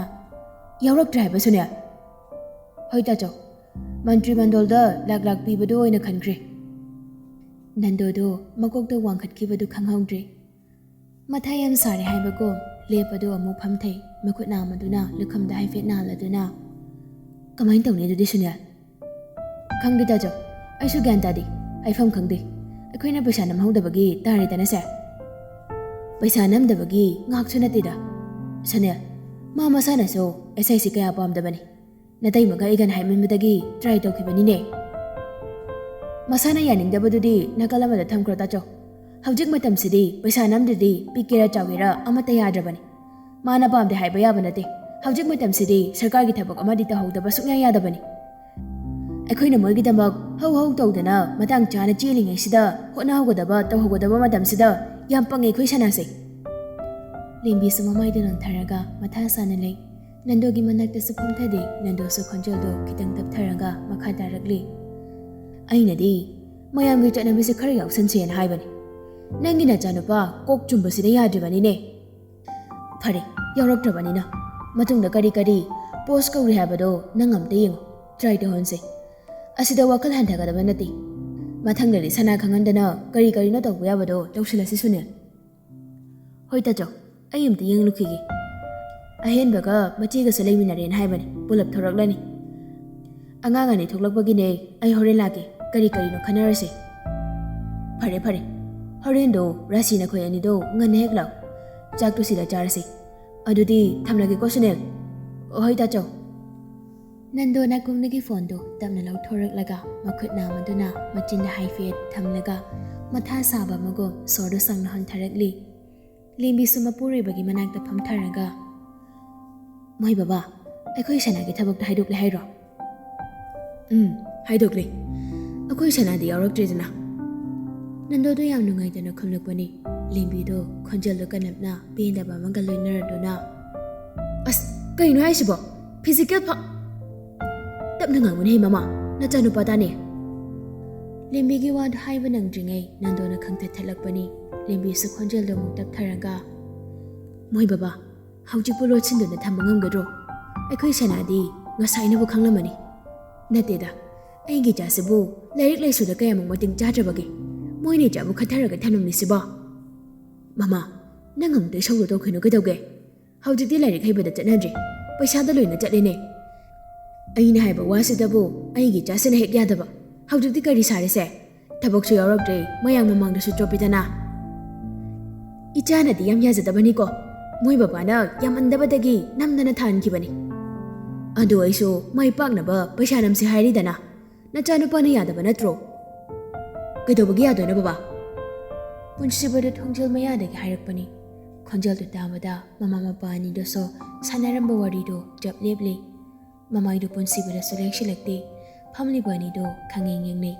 "ꯌꯥꯎꯔꯛꯇ꯭ꯔꯦ ꯍꯥꯏꯕ, ꯁꯨꯅꯦꯜ?" "ꯍꯣꯏ, ꯇꯥꯆꯧ꯫ ꯃꯟꯇ꯭ꯔꯤ ꯃꯟꯗꯣꯜꯗ ꯂꯥꯛ ꯂꯥꯛ ꯄꯤꯕꯗꯣ ꯑꯣꯏꯅ ꯈꯟꯈ꯭ꯔꯦ꯫" ꯅꯟꯗꯣꯗꯣ ꯃꯀꯣꯛꯇ ꯋꯥꯡꯈꯠꯈꯤꯕꯗꯨ ꯈꯪꯍꯧꯗ꯭ꯔꯦ꯫ ꯃꯊꯥ ꯌꯥꯝ ꯁꯥꯔꯦ ꯍꯥꯏꯕꯒꯨꯝ ꯂꯦꯞꯄꯗꯨ ꯑꯃꯨꯛ ꯐꯝꯊꯩ꯫ ꯃꯈꯨꯠ ꯅꯥꯝꯃꯗꯨꯅ ꯂꯨꯈꯝꯗ ꯍꯥꯏꯐꯦꯠ ꯅꯥꯜꯂꯗꯨꯅ, "ꯀꯃꯥꯏꯅ ꯇꯧꯅꯤ ꯑꯗꯨꯗꯤ, ꯁꯨꯅꯦꯜ?" "ꯈꯪꯗꯦ, ꯇꯥꯆꯧ꯫ ꯑꯩꯁꯨ ꯒ꯭ꯌꯥꯟ ꯇꯥꯗꯦ꯫ ꯍꯥꯏꯐꯝ ꯈꯪꯗꯦ꯫ ꯑꯩꯈꯣꯏꯅ ꯄꯩꯁꯥ ꯅꯝꯍꯧꯗꯕꯒꯤ ꯇꯥꯔꯦꯗꯅꯁꯦ꯫ ꯄꯩꯁꯥ ꯅꯝꯗꯕꯒꯤ ꯉꯥꯛꯁꯨ ꯅꯠꯇꯦꯗ, ꯁꯨꯅꯦꯜ꯫ ꯃꯥ ꯃꯁꯥꯅꯁꯨ ꯑꯦꯁ ꯑꯥꯏ ꯁꯤ ꯀꯌꯥ ꯄꯥꯝꯗꯕꯅꯤ꯫ ꯅꯇꯩꯃꯒ ꯑꯩꯒꯅ ꯍꯥꯏꯃꯟꯕꯗꯒꯤ ꯇ꯭ꯔꯥꯏ ꯇꯧꯈꯤꯕꯅꯤꯅꯦ꯫ ꯃꯁꯥꯅ ꯌꯥꯅꯤꯡꯗꯕꯗꯨꯗꯤ ꯅꯥꯀꯜ ꯑꯃꯗ ꯊꯝꯈ꯭ꯔꯣ, ꯇꯥꯆꯧ꯫ ꯍꯧꯖꯤꯛ ꯃꯇꯝꯁꯤꯗꯤ ꯄꯩꯁꯥ ꯅꯝꯗ꯭ꯔꯗꯤ ꯄꯤꯛꯀꯦꯔꯥ ꯆꯥꯎꯒꯦꯔꯥ ꯑꯃꯠꯇ ꯌꯥꯗ꯭ꯔꯕꯅꯤ꯫ ꯃꯥꯅ ꯄꯥꯝꯗꯦ ꯍꯥꯏꯕ ꯌꯥꯕ ꯅꯠꯇꯦ꯫ ꯍꯧꯖꯤꯛ ꯃꯇꯝꯁꯤꯗꯤ ꯁꯔꯀꯥꯔꯒꯤ ꯊꯕꯛ ꯑꯃꯗꯤ ꯇꯧꯍꯧꯗꯕ ꯁꯨꯡꯌꯥ ꯌꯥꯗꯕꯅꯤ꯫ ꯑꯩꯈꯣꯏꯅ ꯃꯣꯏꯒꯤꯗꯃꯛ ꯍꯧ ꯍꯧ ꯇꯧꯗꯅ ꯃꯇꯥꯡ ꯆꯥꯅ ꯆꯦꯜꯂꯤꯉꯩꯁꯤꯗ ꯍꯣꯠꯅꯍꯧꯒꯗꯕ, ꯇꯧꯍꯧꯒꯗꯕ ꯃꯇꯝꯁꯤꯗ ꯌꯥꯝ ꯄꯪꯉꯦ ꯑꯩꯈꯣꯏ ꯁꯅꯥꯁꯦ꯫" ꯂꯦꯝꯕꯤꯁꯨ ꯃꯃꯥꯏꯗꯨ ꯅꯣꯟꯊꯔꯒ ꯃꯊꯥ ꯁꯥꯅ ꯂꯩ꯫ ꯅꯟꯗꯣꯒꯤ ꯃꯅꯥꯛꯇꯁꯨ ꯐꯝꯊꯗꯦ꯫ ꯅꯟꯗꯣꯁꯨ ꯈꯣꯟꯖꯦꯜꯗꯣ ꯈꯤꯇꯪ ꯇꯞꯊꯔꯒ ꯃꯈꯥ ꯇꯥꯔꯛꯂꯤ꯫ "ꯑꯩꯅꯗꯤ ꯃꯌꯥꯝꯒꯤ ꯆꯠꯅꯕꯤꯁꯦ ꯈꯔ ꯌꯥꯎꯁꯟꯁꯦꯅ ꯍꯥꯏꯕꯅꯤ꯫ ꯅꯪꯒꯤ ꯅꯆꯥꯅꯨꯄꯥ ꯀꯣꯛ ꯆꯨꯝꯕꯁꯤꯅ ꯌꯥꯗ꯭ꯔꯤꯕꯅꯤꯅꯦ꯫" "ꯐꯔꯦ, ꯌꯥꯎꯔꯛꯇ꯭ꯔꯕꯅꯤꯅ ꯃꯇꯨꯡꯗ ꯀꯔꯤ ꯀꯔꯤ ꯄꯣꯁ ꯀꯧꯔꯤ ꯍꯥꯏꯕꯗꯣ ꯅꯪ ꯑꯝꯇ ꯌꯦꯡꯉꯨ, ꯇ꯭ꯔꯥꯏ ꯇꯧꯍꯟꯁꯦ꯫ ꯑꯁꯤꯗ ꯋꯥꯈꯜ ꯍꯟꯊꯒꯗꯕ ꯅꯠꯇꯦ꯫ ꯃꯊꯪꯗꯗꯤ ꯁꯅꯥ ꯈꯪꯍꯟꯗꯅ ꯀꯔꯤ ꯀꯔꯤꯅꯣ ꯇꯧꯕ ꯌꯥꯕꯗꯣ ꯇꯧꯁꯤꯜꯂꯁꯤ, ꯁꯨꯅꯤꯜ꯫" "ꯍꯣꯏ ꯇꯥꯆꯧ, ꯑꯩ ꯑꯝꯇ ꯌꯦꯡꯂꯨꯈꯤꯒꯦ꯫" ꯑꯍꯦꯟꯕꯒ ꯃꯆꯦꯒꯁꯨ ꯂꯩꯃꯤꯟꯅꯔꯦꯅ ꯍꯥꯏꯕꯅꯤ, ꯄꯨꯂꯞ ꯊꯣꯔꯛꯂꯅꯤ꯫ ꯑꯉꯥꯡ ꯑꯅꯤ ꯊꯣꯛꯂꯛꯄꯒꯤꯅꯦ, ꯑꯩ ꯍꯣꯔꯦꯟ ꯂꯥꯛꯀꯦ, ꯀꯔꯤ ꯀꯔꯤꯅꯣ ꯈꯟꯅꯔꯁꯦ꯫ ꯐꯔꯦ ꯐꯔꯦ, ꯍꯣꯔꯦꯟꯗꯣ ꯔꯥꯁꯤ ꯅꯈꯣꯏ ꯑꯅꯤꯗꯣ ꯉꯟꯅ ꯍꯦꯛ ꯂꯥꯛꯑꯣ, ꯆꯥꯛꯇꯨ ꯁꯤꯗ ꯆꯥꯔꯁꯤ꯫ ꯑꯗꯨꯗꯤ ꯊꯝꯂꯒꯦꯀꯣ ꯁꯨꯅꯤꯜ꯫ ꯍꯣꯏ ꯇꯥꯆꯧ꯫ ꯅꯟꯗꯣ ꯅꯥꯀꯣꯡꯗꯒꯤ ꯐꯣꯟꯗꯨ ꯇꯞꯅ ꯂꯧꯊꯣꯔꯛꯂꯒ ꯃꯈꯨꯠ ꯅꯥꯝꯃꯗꯨꯅ ꯃꯆꯤꯟꯗ ꯍꯥꯏꯐꯦꯠ ꯊꯝꯂꯒ ꯃꯊꯥ ꯁꯥꯕ ꯑꯃꯒꯨꯝ ꯁꯣꯔꯗꯨ ꯁꯥꯡꯅ ꯍꯣꯟꯊꯔꯛꯂꯤ꯫ ꯂꯦꯝꯕꯤꯁꯨ ꯃꯄꯨꯔꯣꯏꯕꯒꯤ ꯃꯅꯥꯛꯇ ꯐꯝꯊꯔꯒ, "ꯃꯣꯏ ꯕꯕꯥ, ꯑꯩꯈꯣꯏ ꯁꯅꯥꯒꯤ ꯊꯕꯛꯇ ꯍꯥꯏꯗꯣꯛꯂꯦ ꯍꯥꯏꯔꯣ?" "ꯎꯝ, ꯍꯥꯏꯗꯣꯛꯂꯦ꯫ ꯑꯩꯈꯣꯏ ꯁꯅꯥꯗꯤ ꯌꯥꯎꯔꯛꯇ꯭ꯔꯦꯗꯅ꯫" ꯅꯟꯗꯣꯗꯣ ꯌꯥꯝ ꯅꯨꯡꯉꯥꯏꯇꯅ ꯈꯨꯝꯂꯛꯄꯅꯤ꯫ ꯂꯦꯝꯕꯤꯗꯣ ꯈꯣꯟꯖꯦꯜꯗꯣ ꯀꯟꯅꯞꯅ ꯄꯦꯟꯗꯕ ꯑꯃꯒ ꯂꯣꯏꯅꯔꯗꯨꯅ, "ꯑꯁ, ꯀꯩꯅꯣ ꯍꯥꯏꯁꯤꯕꯣ? ꯐꯤꯖꯤꯀꯦꯜ ꯐ-" "ꯇꯞꯅ ꯉꯥꯡꯉꯨꯅꯦ ꯃꯃꯥ, ꯅꯆꯥꯅꯨꯄꯥ ꯇꯥꯅꯦ꯫" ꯂꯦꯝꯕꯤꯒꯤ ꯋꯥꯗꯨ ꯍꯥꯏꯕ ꯅꯪꯗ꯭ꯔꯤꯉꯩ ꯅꯟꯗꯣꯅ ꯈꯪꯊꯠ ꯊꯠꯂꯛꯄꯅꯤ꯫ ꯂꯦꯝꯕꯤꯁꯨ ꯈꯣꯟꯖꯦꯜꯗꯣ ꯑꯃꯨꯛ ꯇꯞꯊꯔꯒ, "ꯃꯣꯏ ꯕꯕꯥ, ꯍꯧꯖꯤꯛꯄꯨ ꯂꯣꯠꯁꯤꯟꯗꯨꯅ ꯊꯝꯕ ꯉꯝꯒꯗ꯭ꯔꯣ? ꯑꯩꯈꯣꯏ ꯁꯅꯥꯗꯤ ꯉꯁꯥꯏꯅꯕꯨ ꯈꯪꯂꯝꯃꯅꯤ꯫" "ꯅꯠꯇꯦꯗ, ꯑꯩꯒꯤ ꯏꯆꯥꯁꯤꯕꯨ ꯂꯥꯏꯔꯤꯛ ꯂꯥꯏꯁꯨꯗ ꯀꯌꯥꯃꯨꯛ ꯃꯇꯤꯛ ꯆꯥꯗ꯭ꯔꯕꯒꯦ? ꯃꯣꯏꯅ ꯏꯆꯥꯕꯨ ꯈꯠꯊꯔꯒ ꯊꯝꯂꯝꯃꯤꯁꯤꯕꯣ?" "ꯃꯃꯥ, ꯅꯪ ꯑꯃꯨꯛꯇ ꯏꯁꯧꯗꯣ ꯇꯧꯈꯤꯅꯨ ꯀꯩꯗꯧꯒꯦ? ꯍꯧꯖꯤꯛꯇꯤ ꯂꯥꯏꯔꯤꯛ ꯍꯩꯕꯗ ꯆꯠꯅꯗ꯭ꯔꯦ, ꯄꯩꯁꯥꯗ ꯂꯣꯏꯅ ꯆꯠꯂꯦꯅꯦ꯫ ꯑꯩꯅ ꯍꯥꯏꯕ ꯋꯥꯁꯤꯗꯕꯨ ꯑꯩꯒꯤ ꯏꯆꯥꯁꯤꯅ ꯍꯦꯛ ꯌꯥꯗꯕ꯫ ꯍꯧꯖꯤꯛꯇꯤ ꯀꯔꯤ ꯁꯥꯔꯦꯁꯦ? ꯊꯕꯛꯁꯨ ꯌꯥꯎꯔꯛꯇ꯭ꯔꯦ, ꯃꯌꯥꯝ ꯃꯃꯥꯡꯗꯁꯨ ꯆꯣꯞꯄꯤꯗꯅ꯫" "ꯏꯆꯥꯅꯗꯤ ꯌꯥꯝ ꯌꯥꯖꯗꯕꯅꯤꯀꯣ, ꯃꯣꯏ ꯕꯕꯥꯅ ꯌꯥꯝꯃꯟꯗꯕꯗꯒꯤ ꯅꯝꯗꯅ ꯊꯥꯍꯟꯈꯤꯕꯅꯤ꯫ ꯑꯗꯨ ꯑꯩꯁꯨ ꯃꯥꯏ ꯄꯥꯛꯅꯕ ꯄꯩꯁꯥ ꯅꯝꯁꯦ ꯍꯥꯏꯔꯤꯗꯅ꯫ ꯅꯆꯥꯅꯨꯄꯥꯅ ꯌꯥꯗꯕ ꯅꯠꯇ꯭ꯔꯣ?" "ꯀꯩꯗꯧꯕꯒꯤ ꯌꯥꯗꯣꯏꯅꯣ ꯕꯕꯥ?" ꯄꯨꯟꯁꯤꯕꯗꯨ ꯊꯣꯡꯖꯤꯜ ꯃꯌꯥꯗꯒꯤ ꯍꯥꯏꯔꯛꯄꯅꯤ꯫ ꯈꯣꯟꯖꯦꯜꯗꯨ ꯇꯥꯕꯗ ꯃꯃꯥ ꯃꯄꯥ ꯑꯅꯤꯗꯨꯁꯨ ꯁꯥꯟꯅꯔꯝꯕ ꯋꯥꯔꯤꯗꯨ ꯆꯞ ꯂꯦꯞꯂꯤ꯫ ꯃꯃꯥꯏꯗꯨ ꯄꯨꯟꯁꯤꯕꯗꯁꯨ ꯂꯦꯡꯁꯤꯜꯂꯛꯇꯦ꯫ ꯐꯝꯂꯤꯕ ꯑꯅꯤꯗꯨ ꯈꯪꯌꯦꯡ ꯌꯦꯡꯅꯩ꯫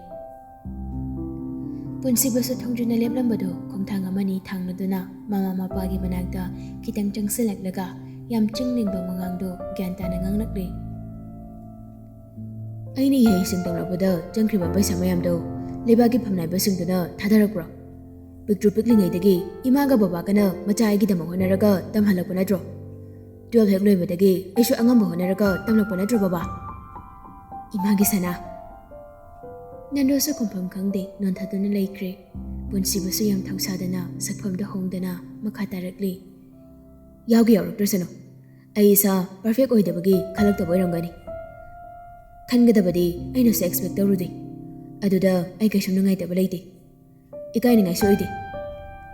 ꯄꯨꯟꯁꯤꯕꯁꯨ ꯊꯣꯡꯖꯤꯟꯅ ꯂꯦꯞꯂꯝꯕꯗꯨ ꯈꯣꯡꯊꯥꯡ ꯑꯃꯅꯤ ꯊꯥꯡꯂꯗꯨꯅ ꯃꯃꯥ ꯃꯄꯥꯒꯤ ꯃꯅꯥꯛꯇ ꯈꯤꯇꯪ ꯆꯪꯁꯤꯜꯂꯛꯂꯒ ꯌꯥꯝ ꯆꯤꯡꯅꯤꯡꯕ ꯃꯉꯥꯡꯗꯨ ꯒ꯭ꯌꯥꯟ ꯇꯥꯅ ꯉꯥꯡꯂꯛꯂꯤ꯫ "ꯑꯩꯅ ꯏꯍꯩꯁꯤꯡ ꯇꯝꯂꯛꯄꯗ ꯆꯪꯈ꯭ꯔꯤꯕ ꯄꯩꯁꯥ ꯃꯌꯥꯝꯗꯣ ꯂꯩꯕꯥꯛꯀꯤ ꯐꯝꯅꯥꯏꯕꯁꯤꯡꯗꯨꯅ ꯊꯥꯗꯔꯛꯄ꯭ꯔꯣ? ꯄꯤꯛꯇ꯭ꯔꯨ ꯄꯤꯛꯂꯤꯉꯩꯗꯒꯤ ꯏꯃꯥꯒ ꯕꯕꯥꯒꯅ ꯃꯆꯥ ꯑꯩꯒꯤꯗꯃꯛ ꯍꯣꯠꯅꯔꯒ ꯇꯝꯍꯜꯂꯛꯄ ꯅꯠꯇ꯭ꯔꯣ? ꯇꯨꯋꯦꯜꯐ ꯍꯦꯛ ꯂꯣꯏꯕꯗꯒꯤ ꯑꯩꯁꯨ ꯑꯉꯝꯕ ꯍꯣꯠꯅꯔꯒ ꯇꯝꯂꯛꯄ ꯅꯠꯇ꯭ꯔꯣ ꯕꯕꯥ?" "ꯏꯃꯥꯒꯤ ꯁꯅꯥ!" ꯅꯟꯗꯣꯁꯨ ꯈꯨꯝꯐꯝ ꯈꯪꯗꯦ, ꯅꯣꯟꯊꯗꯨꯅ ꯂꯩꯈ꯭ꯔꯦ꯫ ꯄꯨꯟꯁꯤꯕꯁꯨ ꯌꯥꯝ ꯊꯧꯁꯥꯗꯅ ꯁꯛꯐꯝꯗ ꯍꯣꯡꯗꯅ ꯃꯈꯥ ꯇꯥꯔꯛꯂꯤ꯫ "ꯌꯥꯎꯒꯦ ꯌꯥꯎꯔꯛꯇ꯭ꯔꯁꯅꯨ, ꯑꯩ ꯏꯁꯥ ꯄꯔꯐꯦꯛ ꯑꯣꯏꯗꯕꯒꯤ ꯈꯜꯂꯛꯇꯕ ꯑꯣꯏꯔꯝꯒꯅꯤ꯫ ꯈꯟꯒꯗꯕꯗꯤ ꯑꯩꯅꯁꯨ ꯑꯦꯛꯁꯄꯦꯛ ꯇꯧꯔꯨꯗꯦ꯫ ꯑꯗꯨꯗ ꯑꯩ ꯀꯩꯁꯨꯝ ꯅꯨꯡꯉꯥꯏꯇꯕ ꯂꯩꯇꯦ꯫ ꯏꯀꯥꯏꯅꯤꯡꯉꯥꯏꯁꯨ ꯑꯣꯏꯗꯦ꯫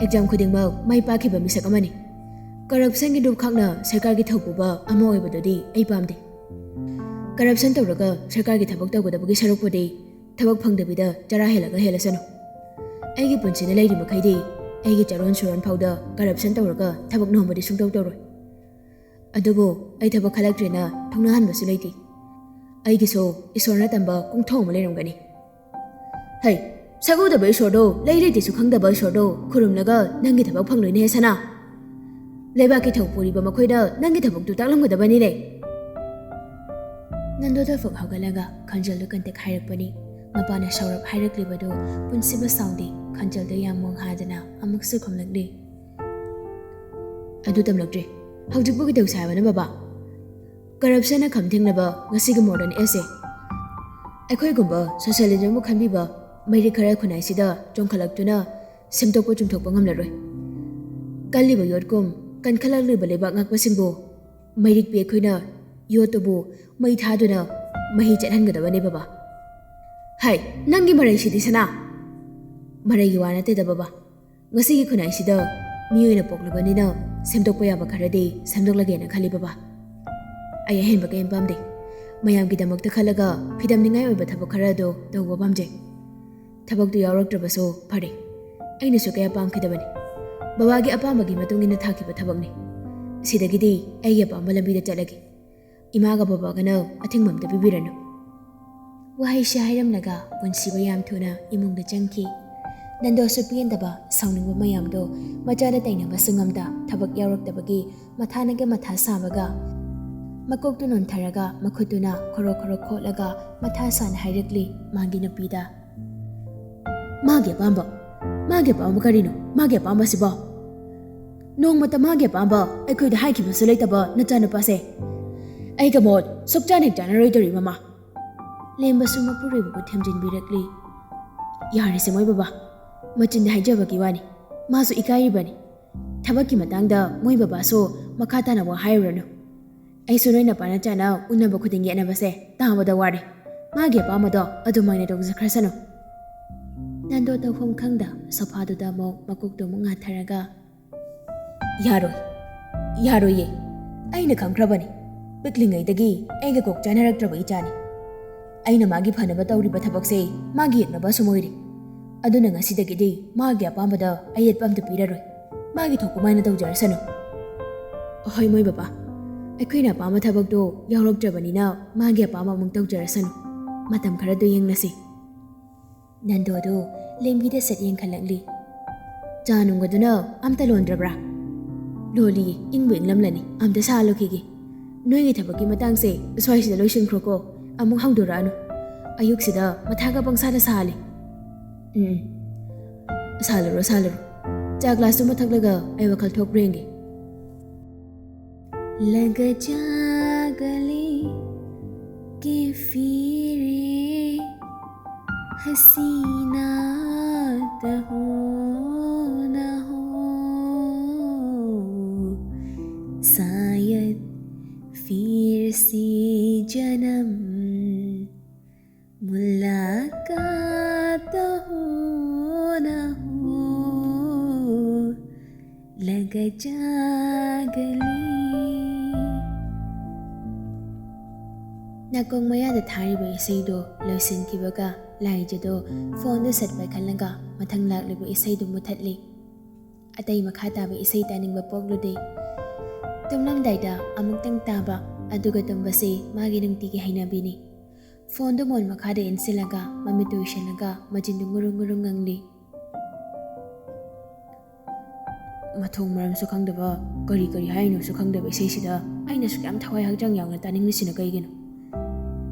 ꯑꯦꯛꯖꯥꯝ ꯈꯨꯗꯤꯡꯃꯛ ꯃꯥꯏ ꯄꯥꯛꯈꯤꯕ ꯃꯤꯁꯛ ꯑꯃꯅꯤ꯫ ꯀꯔꯞꯁꯟꯒꯤ ꯂꯨꯞ ꯈꯥꯛꯅ ꯁꯔꯀꯥꯔꯒꯤ ꯊꯧ ꯄꯨꯕ ꯑꯃ ꯑꯣꯏꯕꯗꯨꯗꯤ ꯑꯩ ꯄꯥꯝꯗꯦ꯫ ꯀꯔꯞꯁꯟ ꯇꯧꯔꯒ ꯁꯔꯀꯥꯔꯒꯤ ꯊꯕꯛ ꯇꯧꯒꯗꯕꯒꯤ ꯁꯔꯨꯛꯄꯨꯗꯤ ꯊꯕꯛ ꯐꯪꯗꯕꯤꯗ ꯆꯔꯥ ꯍꯦꯜꯂꯒ ꯍꯦꯜꯂꯁꯅꯨ꯫ ꯑꯩꯒꯤ ꯄꯨꯟꯁꯤꯅ ꯂꯩꯔꯤ ꯃꯈꯩꯗꯤ ꯑꯩꯒꯤ ꯆꯥꯔꯣꯟ ꯁꯨꯔꯣꯟ ꯐꯥꯎꯗ ꯀꯔꯞꯁꯟ ꯇꯧꯔꯒ ꯊꯕꯛ ꯅꯣꯝꯕꯗꯤ ꯁꯨꯡꯇꯧ ꯇꯧꯔꯣꯏ꯫ ꯑꯗꯨꯕꯨ ꯑꯩ ꯊꯕꯛ ꯈꯜꯂꯛꯇ꯭ꯔꯦꯅ ꯊꯧꯅꯥꯍꯟꯕꯁꯨ ꯂꯩꯇꯦ꯫ ꯑꯩꯒꯤꯁꯨ ꯏꯁꯣꯔꯅ ꯇꯝꯕ ꯀꯣꯡꯊꯣꯡ ꯑꯃ ꯂꯩꯔꯝꯒꯅꯤ꯫ ꯍꯩ, ꯁꯛꯎꯗꯕ ꯏꯁꯣꯔꯗꯣ, ꯂꯩ ꯂꯩꯇꯦꯁꯨ ꯈꯪꯗꯕ ꯏꯁꯣꯔꯗꯣ ꯈꯨꯔꯨꯝꯂꯒ ꯅꯪꯒꯤ ꯊꯕꯛ ꯐꯪꯂꯣꯏꯅꯦ ꯁꯅꯥ꯫ ꯂꯩꯕꯥꯛꯀꯤ ꯊꯧ ꯄꯨꯔꯤꯕ ꯃꯈꯣꯏꯗ ꯅꯪꯒꯤ ꯊꯕꯛꯇꯨ ꯇꯥꯛꯂꯝꯒꯗꯕꯅꯤꯅꯦ꯫ ꯅꯟꯗꯣꯗꯣ ꯐꯛ ꯍꯧꯒꯠꯂꯒ ꯈꯣꯟꯖꯦꯜꯗꯨ ꯀꯟꯇꯛ ꯍꯥꯏꯔꯛꯄꯅꯤ꯫ ꯃꯄꯥꯅ ꯁꯥꯎꯔꯞ ꯍꯥꯏꯔꯛꯂꯤꯕꯗꯨ ꯄꯨꯟꯁꯤꯕ ꯁꯥꯎꯗꯦ꯫ ꯈꯣꯟꯖꯦꯜꯗꯨ ꯌꯥꯝ ꯃꯣꯡꯍꯥꯗꯅ ꯑꯃꯨꯛꯁꯨ ꯈꯨꯝꯂꯛꯂꯤ꯫ ꯑꯗꯨ ꯇꯝꯂꯛꯇ꯭ꯔꯦ꯫ ꯍꯧꯖꯤꯛꯄꯨ ꯀꯩꯗꯧꯁꯦ ꯍꯥꯏꯕꯅꯣ ꯕꯕꯥ? ꯀꯔꯞꯁꯟꯅ ꯈꯝ ꯊꯦꯡꯅꯕ ꯉꯁꯤꯒꯤ ꯃꯣꯗꯔꯟ ꯑꯦꯖꯁꯦ꯫ ꯑꯩꯈꯣꯏꯒꯨꯝꯕ ꯁꯣꯁꯤꯌꯦꯂꯤꯖꯝꯕꯨ ꯈꯟꯕꯤꯕ ꯃꯩꯔꯤ ꯈꯔ ꯈꯨꯟꯅꯥꯏꯁꯤꯗ ꯆꯣꯡꯈꯠꯂꯛꯇꯨꯅ ꯁꯦꯝꯗꯣꯛꯄ ꯆꯨꯝꯊꯣꯛꯄ ꯉꯝꯂꯔꯣꯏ꯫ ꯀꯜꯂꯤꯕ ꯌꯣꯠꯀꯨꯝ ꯀꯟꯈꯠꯂꯛꯂꯤꯕ ꯂꯩꯕꯥꯛ ꯉꯥꯛꯄꯁꯤꯡꯕꯨ ꯃꯩꯔꯤꯛꯄꯤ ꯑꯩꯈꯣꯏꯅ ꯌꯣꯠꯇꯨꯕꯨ ꯃꯩ ꯊꯥꯗꯨꯅ ꯃꯍꯤ ꯆꯠꯍꯟꯒꯗꯕꯅꯦ ꯕꯕꯥ꯫ ꯍꯥꯏ, ꯅꯪꯒꯤ ꯃꯔꯩꯁꯤꯗꯤ ꯁꯅꯥ! ꯃꯔꯩꯒꯤ ꯋꯥ ꯅꯠꯇꯦꯗ ꯕꯕꯥ꯫ ꯉꯁꯤꯒꯤ ꯈꯨꯟꯅꯥꯏꯁꯤꯗ ꯃꯤꯑꯣꯏꯅ ꯄꯣꯛꯂꯕꯅꯤꯅ ꯁꯦꯝꯗꯣꯛꯄ ꯌꯥꯕ ꯈꯔꯗꯤ ꯁꯦꯝꯗꯣꯛꯂꯒꯦꯅ ꯈꯜꯂꯤ ꯕꯕꯥ꯫ ꯑꯩ ꯑꯍꯦꯟꯕ ꯀꯔꯤꯝ ꯄꯥꯝꯗꯦ꯫ ꯃꯌꯥꯝꯒꯤꯗꯃꯛꯇ ꯈꯜꯂꯒ ꯐꯤꯗꯝꯅꯤꯡꯉꯥꯏ ꯑꯣꯏꯕ ꯊꯕꯛ ꯈꯔ ꯑꯗꯨ ꯇꯧꯕ ꯄꯥꯝꯖꯩ꯫ ꯊꯕꯛꯇꯨ ꯌꯥꯎꯔꯛꯇ꯭ꯔꯕꯁꯨ ꯐꯔꯦ꯫ ꯑꯩꯅꯁꯨ ꯀꯌꯥ ꯄꯥꯝꯈꯤꯗꯕꯅꯤ꯫ ꯕꯕꯥꯒꯤ ꯑꯄꯥꯝꯕꯒꯤ ꯃꯇꯨꯡ ꯏꯟꯅ ꯊꯥꯈꯤꯕ ꯊꯕꯛꯅꯤ꯫ ꯁꯤꯗꯒꯤꯗꯤ ꯑꯩꯒꯤ ꯑꯄꯥꯝꯕ ꯂꯝꯕꯤꯗ ꯆꯠꯂꯒꯦ꯫ ꯏꯃꯥꯒ ꯕꯕꯥꯒꯅ ꯑꯊꯤꯡꯕ ꯑꯝꯇ ꯄꯤꯕꯤꯔꯅꯨ꯫ ꯋꯥꯍꯩꯁꯤ ꯍꯥꯏꯔꯝꯂꯒ ꯄꯨꯟꯁꯤꯕ ꯌꯥꯝ ꯊꯨꯅ ꯏꯃꯨꯡꯗ ꯆꯪꯈꯤ꯫ ꯅꯟꯗꯣꯁꯨ ꯄꯦꯟꯗꯕ, ꯁꯥꯎꯅꯤꯡꯕ ꯃꯌꯥꯝꯗꯣ ꯃꯆꯥꯗ ꯇꯩꯅꯕꯁꯨ ꯉꯝꯗ, ꯊꯕꯛ ꯌꯥꯎꯔꯛꯇꯕꯒꯤ ꯃꯊꯥꯅꯒ ꯃꯊꯥ ꯁꯥꯕꯒ, ꯃꯀꯣꯛꯇꯨ ꯅꯣꯟꯊꯔꯒ ꯃꯈꯨꯠꯇꯨꯅ ꯈꯣꯔꯣ ꯈꯣꯔꯣ ꯈꯣꯠꯂꯒ ꯃꯊꯥ ꯁꯥꯅ ꯍꯥꯏꯔꯛꯂꯤ ꯃꯥꯒꯤ ꯅꯨꯄꯤꯗ꯫ ꯃꯥꯒꯤ ꯑꯄꯥꯝꯕ? ꯃꯥꯒꯤ ꯑꯄꯥꯝꯕ ꯀꯔꯤꯅꯣ? ꯃꯥꯒꯤ ꯑꯄꯥꯝꯕꯁꯤꯕꯣ? ꯅꯣꯡꯃꯇ ꯃꯥꯒꯤ ꯑꯄꯥꯝꯕ ꯑꯩꯈꯣꯏꯗ ꯍꯥꯏꯈꯤꯕꯁꯨ ꯂꯩꯇꯕ ꯅꯆꯥꯅꯨꯄꯥꯁꯦ꯫ ꯑꯩꯒ ꯃꯣꯠ ꯁꯨꯛꯆꯥꯟ ꯍꯦꯛ ꯆꯥꯟꯅꯔꯣꯏꯗꯧꯔꯤ, ꯃꯃꯥ꯫ ꯂꯦꯝꯕꯁꯨ ꯃꯄꯨꯔꯣꯏꯕꯕꯨ ꯊꯦꯝꯖꯤꯟꯕꯤꯔꯛꯂꯤ꯫ ꯌꯥꯔꯦꯁꯦ ꯃꯣꯏ ꯕꯕꯥ, ꯃꯆꯤꯟꯗ ꯍꯥꯏꯖꯕꯒꯤ ꯋꯥꯅꯤ, ꯃꯥꯁꯨ ꯏꯀꯥꯏꯔꯤꯕꯅꯤ꯫ ꯊꯕꯛꯀꯤ ꯃꯇꯥꯡꯗ ꯃꯣꯏ ꯕꯕꯥꯁꯨ ꯃꯈꯥ ꯇꯥꯅ ꯋꯥ ꯍꯥꯏꯔꯨꯔꯅꯨ꯫ ꯑꯩꯁꯨ ꯅꯣꯏ ꯅꯄꯥ ꯅꯆꯥꯅ ꯎꯅꯕ ꯈꯨꯗꯤꯡ ꯌꯦꯠꯅꯕꯁꯦ ꯇꯥꯕꯗ ꯋꯥꯔꯦ꯫ ꯃꯥꯒꯤ ꯑꯄꯥꯝꯕꯗꯣ ꯑꯗꯨꯃꯥꯏꯅ ꯇꯧꯖꯈ꯭ꯔꯁꯅꯨ꯫ ꯅꯟꯗꯣ ꯇꯧꯐꯝ ꯈꯪꯗ ꯁꯣꯐꯥꯗꯨꯗ ꯑꯃꯨꯛ ꯃꯀꯣꯛꯇꯣ ꯑꯃꯨꯛ ꯉꯥꯊꯔꯒ, "ꯌꯥꯔꯣꯏ, ꯌꯥꯔꯣꯏꯌꯦ꯫ ꯑꯩꯅ ꯈꯪꯈ꯭ꯔꯕꯅꯤ꯫ ꯄꯤꯛꯂꯤꯉꯩꯗꯒꯤ ꯑꯩꯒ ꯀꯣꯛ ꯆꯥꯅꯔꯛꯇ꯭ꯔꯕ ꯏꯆꯥꯅꯤ꯫ ꯑꯩꯅ ꯃꯥꯒꯤ ꯐꯅꯕ ꯇꯧꯔꯤꯕ ꯊꯕꯛꯁꯦ ꯃꯥꯒꯤ ꯌꯦꯛꯅꯕ ꯑꯁꯨꯝ ꯑꯣꯏꯔꯤ꯫ ꯑꯗꯨꯅ ꯉꯁꯤꯗꯒꯤꯗꯤ ꯃꯥꯒꯤ ꯑꯄꯥꯝꯕꯗ ꯑꯌꯦꯠꯄ ꯑꯝꯇ ꯄꯤꯔꯔꯣꯏ꯫ ꯃꯥꯒꯤ ꯊꯣꯛꯄ ꯃꯥꯏꯅ ꯇꯧꯖꯔꯁꯅꯨ꯫" "ꯍꯣꯏ ꯃꯣꯏ ꯕꯕꯥ, ꯑꯩꯈꯣꯏꯅ ꯑꯄꯥꯝꯕ ꯊꯕꯛꯇꯣ ꯌꯥꯎꯔꯛꯇ꯭ꯔꯕꯅꯤꯅ ꯃꯥꯒꯤ ꯑꯄꯥꯝꯕ ꯑꯃꯨꯛ ꯇꯧꯖꯔꯁꯅꯨ꯫ ꯃꯇꯝ ꯈꯔꯗꯣ ꯌꯦꯡꯂꯁꯤ꯫" ꯅꯟꯗꯣꯗꯣ ꯂꯦꯝꯕꯤꯗ ꯁꯠ ꯌꯦꯡꯈꯠꯂꯛꯂꯤ꯫ "ꯆꯥ ꯅꯨꯡꯒꯗꯨꯅ ꯑꯝꯇ ꯂꯣꯟꯗ꯭ꯔꯕ꯭ꯔꯥ?" "ꯂꯣꯜꯂꯤꯌꯦ, ꯏꯪꯕꯨ ꯏꯪꯂꯝꯂꯅꯤ, ꯑꯝꯇ ꯁꯥꯍꯜꯂꯨꯈꯤꯒꯦ꯫ ꯅꯣꯏꯒꯤ ꯊꯕꯛꯀꯤ ꯃꯇꯥꯡꯁꯦ ꯁ꯭ꯋꯥꯏꯁꯤꯗ ꯂꯣꯏꯁꯤꯟꯈ꯭ꯔꯣꯀꯣ, ꯑꯃꯨꯛ ꯍꯧꯗꯣꯔꯛꯑꯅꯨ꯫ ꯑꯌꯨꯛꯁꯤꯗ ꯃꯊꯥꯒ ꯄꯪꯁꯥꯗ ꯁꯥꯍꯜꯂꯤ꯫" "ꯎꯝ, ꯎꯝ, ꯁꯥꯍꯜꯂꯨꯔꯣ, ꯁꯥꯍꯜꯂꯨꯔꯣ꯫ ꯆꯥ ꯒ꯭ꯂꯥꯁꯇꯨꯃ ꯊꯛꯂꯒ ꯑꯩ ꯋꯥꯈꯜ ꯊꯣꯛꯄ꯭ꯔꯥ ꯌꯦꯡꯒꯦ꯫" ꯂꯒ ꯖꯥꯒꯂꯦ ꯀꯦ ꯐꯤꯔꯦ ꯍꯁꯤꯅꯥ ꯇꯍꯣ ꯅꯍꯣ ꯁꯥꯌꯗ ꯐꯤꯔ ꯁꯦ ꯖꯅꯝ ꯃꯨꯂꯥꯀꯥꯠ ꯍꯣ ꯅ ꯍꯣ ꯂꯒ ꯖꯥꯒꯂꯦ꯫ ꯅꯥꯀꯣꯡ ꯃꯌꯥꯗ ꯊꯥꯔꯤꯕ ꯏꯁꯩꯗꯣ ꯂꯣꯏꯁꯤꯟꯈꯤꯕꯒ ꯂꯥꯏꯖꯗꯣ ꯐꯣꯟꯗ ꯁꯠ ꯄꯥꯏꯈꯠꯂꯒ ꯃꯊꯪ ꯂꯥꯛꯂꯤꯕ ꯏꯁꯩꯗꯨ ꯃꯨꯊꯠꯂꯤ꯫ ꯑꯇꯩ ꯃꯈꯥ ꯇꯥꯕ ꯏꯁꯩ ꯇꯥꯅꯤꯡꯕ ꯄꯣꯛꯂꯨꯗꯦ꯫ ꯇꯨꯝꯂꯝꯗꯥꯏꯗ ꯑꯃꯨꯛꯇꯪ ꯇꯥꯕ, ꯑꯗꯨꯒ ꯇꯨꯝꯕꯁꯤ ꯃꯥꯒꯤ ꯅꯨꯡꯇꯤꯒꯤ ꯍꯩꯅꯕꯤꯅꯤ꯫ ꯐꯣꯟꯗꯨ ꯃꯣꯟ ꯃꯈꯥꯗ ꯏꯟꯁꯤꯜꯂꯒ ꯃꯃꯤꯠꯇꯨ ꯎꯏꯁꯤꯜꯂꯒ ꯃꯆꯤꯟꯗꯨ ꯉꯨꯔꯨꯡ ꯉꯨꯔꯨꯡ ꯉꯪꯂꯤ꯫ ꯃꯊꯣꯡ ꯃꯔꯝꯁꯨ ꯈꯪꯗꯕ, ꯀꯔꯤ ꯀꯔꯤ ꯍꯥꯏꯅꯣꯁꯨ ꯈꯪꯗꯕ ꯏꯁꯩꯁꯤꯗ ꯑꯩꯅ ꯑꯁꯨꯛ ꯌꯥꯝ ꯊꯋꯥꯏ ꯍꯛꯆꯥꯡ ꯌꯥꯎꯅ ꯇꯥꯅꯤꯡꯂꯤꯁꯤꯅ ꯀꯩꯒꯤꯅꯣ?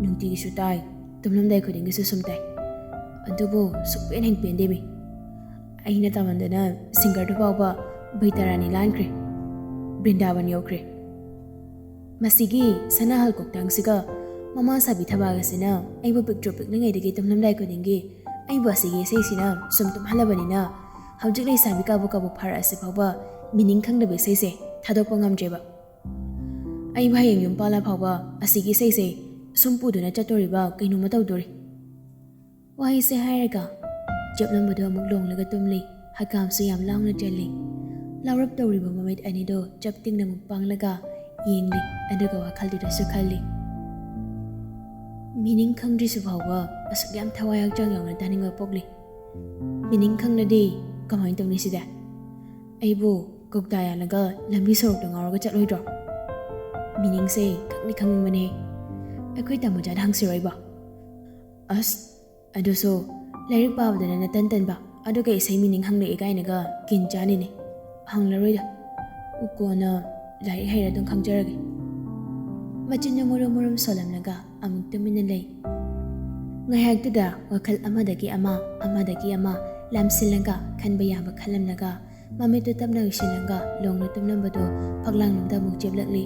ꯅꯨꯡꯇꯤꯒꯤꯁꯨ ꯇꯥꯏ, ꯇꯨꯝꯂꯝꯗꯥꯏ ꯈꯨꯗꯤꯡꯒꯤꯁꯨ ꯁꯨꯝ ꯇꯥꯏ, ꯑꯗꯨꯕꯨ ꯁꯨꯛꯄꯦꯟ ꯍꯦꯛ ꯄꯦꯟꯗꯦꯃꯤ꯫ ꯑꯩꯅ ꯇꯥꯃꯟꯗꯅ ꯁꯤꯡꯒꯔꯗꯨ ꯐꯥꯎꯕ ꯕꯩꯇꯥꯔꯥꯅꯤ ꯂꯥꯟꯈ꯭ꯔꯦ, ꯕ꯭ꯔꯤꯟꯗꯥꯕꯟ ꯌꯧꯈ꯭ꯔꯦ꯫ ꯃꯁꯤꯒꯤ ꯁꯅꯥꯍꯜ ꯀꯣꯛꯇꯥꯡꯁꯤꯒ ꯃꯃꯥ ꯁꯥꯕꯤ ꯊꯕꯥꯜ ꯑꯁꯤꯅ ꯑꯩꯕꯨ ꯄꯤꯛꯇ꯭ꯔꯨ ꯄꯤꯛꯂꯤꯉꯩꯗꯒꯤ ꯇꯨꯝꯂꯝꯗꯥꯏ ꯈꯨꯗꯤꯡꯒꯤ ꯑꯩꯕꯨ ꯑꯁꯤꯒꯤ ꯏꯁꯩꯁꯤꯅ ꯁꯨꯝ ꯇꯨꯝꯍꯜꯂꯕꯅꯤꯅ, ꯍꯧꯖꯤꯛ ꯂꯩꯁꯥꯕꯤ ꯀꯥꯕꯣꯛ ꯀꯥꯕꯣꯛ ꯐꯥꯔꯛꯑꯁꯤ ꯐꯥꯎꯕ ꯃꯤꯅꯤꯡ ꯈꯪꯗꯕ ꯏꯁꯩꯁꯦ ꯊꯥꯗꯣꯛꯄ ꯉꯝꯗ꯭ꯔꯦꯕ꯫ ꯑꯩꯕꯨ ꯍꯌꯦꯡ ꯌꯨꯝ ꯄꯥꯜꯂ ꯐꯥꯎꯕ ꯑꯁꯤꯒꯤ ꯏꯁꯩꯁꯦ ꯁꯨꯝ ꯄꯨꯗꯨꯅ ꯆꯠꯇꯣꯔꯤꯕ ꯀꯩꯅꯣꯝꯃ ꯇꯧꯗꯣꯔꯤ꯫ ꯋꯥꯍꯩꯁꯦ ꯍꯥꯏꯔꯒ ꯆꯞꯂꯝꯕꯗꯣ ꯑꯃꯨꯛ ꯂꯣꯡꯂꯒ ꯇꯨꯝꯂꯤ꯫ ꯍꯀꯥꯝꯁꯨ ꯌꯥꯝ ꯂꯥꯎꯅ ꯆꯜꯂꯤ꯫ ꯂꯥꯎꯔꯞ ꯇꯧꯔꯤꯕ ꯃꯃꯤꯠ ꯑꯅꯤꯗꯣ ꯆꯞ ꯇꯤꯡꯅ ꯑꯃꯨꯛ ꯄꯥꯡꯂꯒ ꯌꯦꯡꯂꯤ, ꯑꯗꯨꯒ ꯋꯥꯈꯜꯗꯨꯗꯁꯨ ꯈꯜꯂꯤ꯫ ꯃꯤꯅꯤꯡ ꯈꯪꯗ꯭ꯔꯤꯁꯨ ꯐꯥꯎꯕ ꯑꯁꯨꯛ ꯌꯥꯝ ꯊꯋꯥꯏ ꯍꯛꯆꯥꯡ ꯌꯥꯎꯅ ꯇꯥꯅꯤꯡꯕ ꯄꯣꯛꯂꯤ꯫ ꯃꯤꯅꯤꯡ ꯈꯪꯂꯗꯤ ꯀꯃꯥꯏꯅ ꯇꯧꯅꯤ ꯁꯤꯗ? ꯑꯩꯕꯨ ꯀꯧꯇꯥ ꯌꯥꯜꯂꯒ ꯂꯝꯕꯤ ꯁꯣꯔꯣꯛꯇ ꯉꯥꯎꯔꯒ ꯆꯠꯂꯣꯏꯗ꯭ꯔꯣ? ꯃꯤꯅꯤꯡꯁꯦ ꯈꯪꯗꯤ ꯈꯪꯅꯤꯡꯕꯅꯦ꯫ ꯑꯩꯈꯣꯏ ꯇꯥꯃꯣꯆꯥꯗ ꯍꯪꯁꯤꯔꯣ ꯑꯩꯕꯣ? ꯑꯁ, ꯑꯗꯨꯁꯨ ꯂꯥꯏꯔꯤꯛ ꯄꯥꯕꯗꯅ ꯅꯇꯟ ꯇꯟꯕ, ꯑꯗꯨꯒ ꯏꯁꯩ ꯃꯤꯅꯤꯡ ꯍꯪꯂꯛꯑꯦ ꯀꯥꯏꯅꯒ ꯀꯤꯟ ꯆꯥꯅꯤꯅꯦ꯫ ꯍꯪꯂꯔꯣꯏꯗ, ꯀꯣꯟꯅ ꯂꯥꯏꯔꯤꯛ ꯍꯩꯔ ꯑꯗꯨꯝ ꯈꯪꯖꯔꯒꯦ꯫ ꯃꯆꯤꯟꯗꯨ ꯃꯨꯔꯨꯝ ꯃꯨꯔꯨꯝ ꯁꯣꯜꯂꯝꯂꯒ ꯑꯃꯨꯛ ꯇꯨꯃꯤꯟꯅ ꯂꯩ꯫ ꯉꯥꯏꯍꯥꯛꯇꯨꯗ ꯋꯥꯈꯜ ꯑꯃꯗꯒꯤ ꯑꯃ, ꯑꯃꯗꯒꯤ ꯑꯃ ꯂꯥꯝꯁꯤꯜꯂꯒ ꯈꯟꯕ ꯌꯥꯕ ꯈꯜꯂꯝꯂꯒ ꯃꯃꯤꯠꯇꯨ ꯇꯞꯅ ꯎꯏꯁꯤꯜꯂꯒ ꯂꯣꯡꯅ ꯇꯨꯝꯂꯝꯕꯗꯨ ꯐꯛꯂꯥꯡꯂꯣꯝꯗ ꯑꯃꯨꯛ ꯆꯦꯞꯂꯛꯂꯤ꯫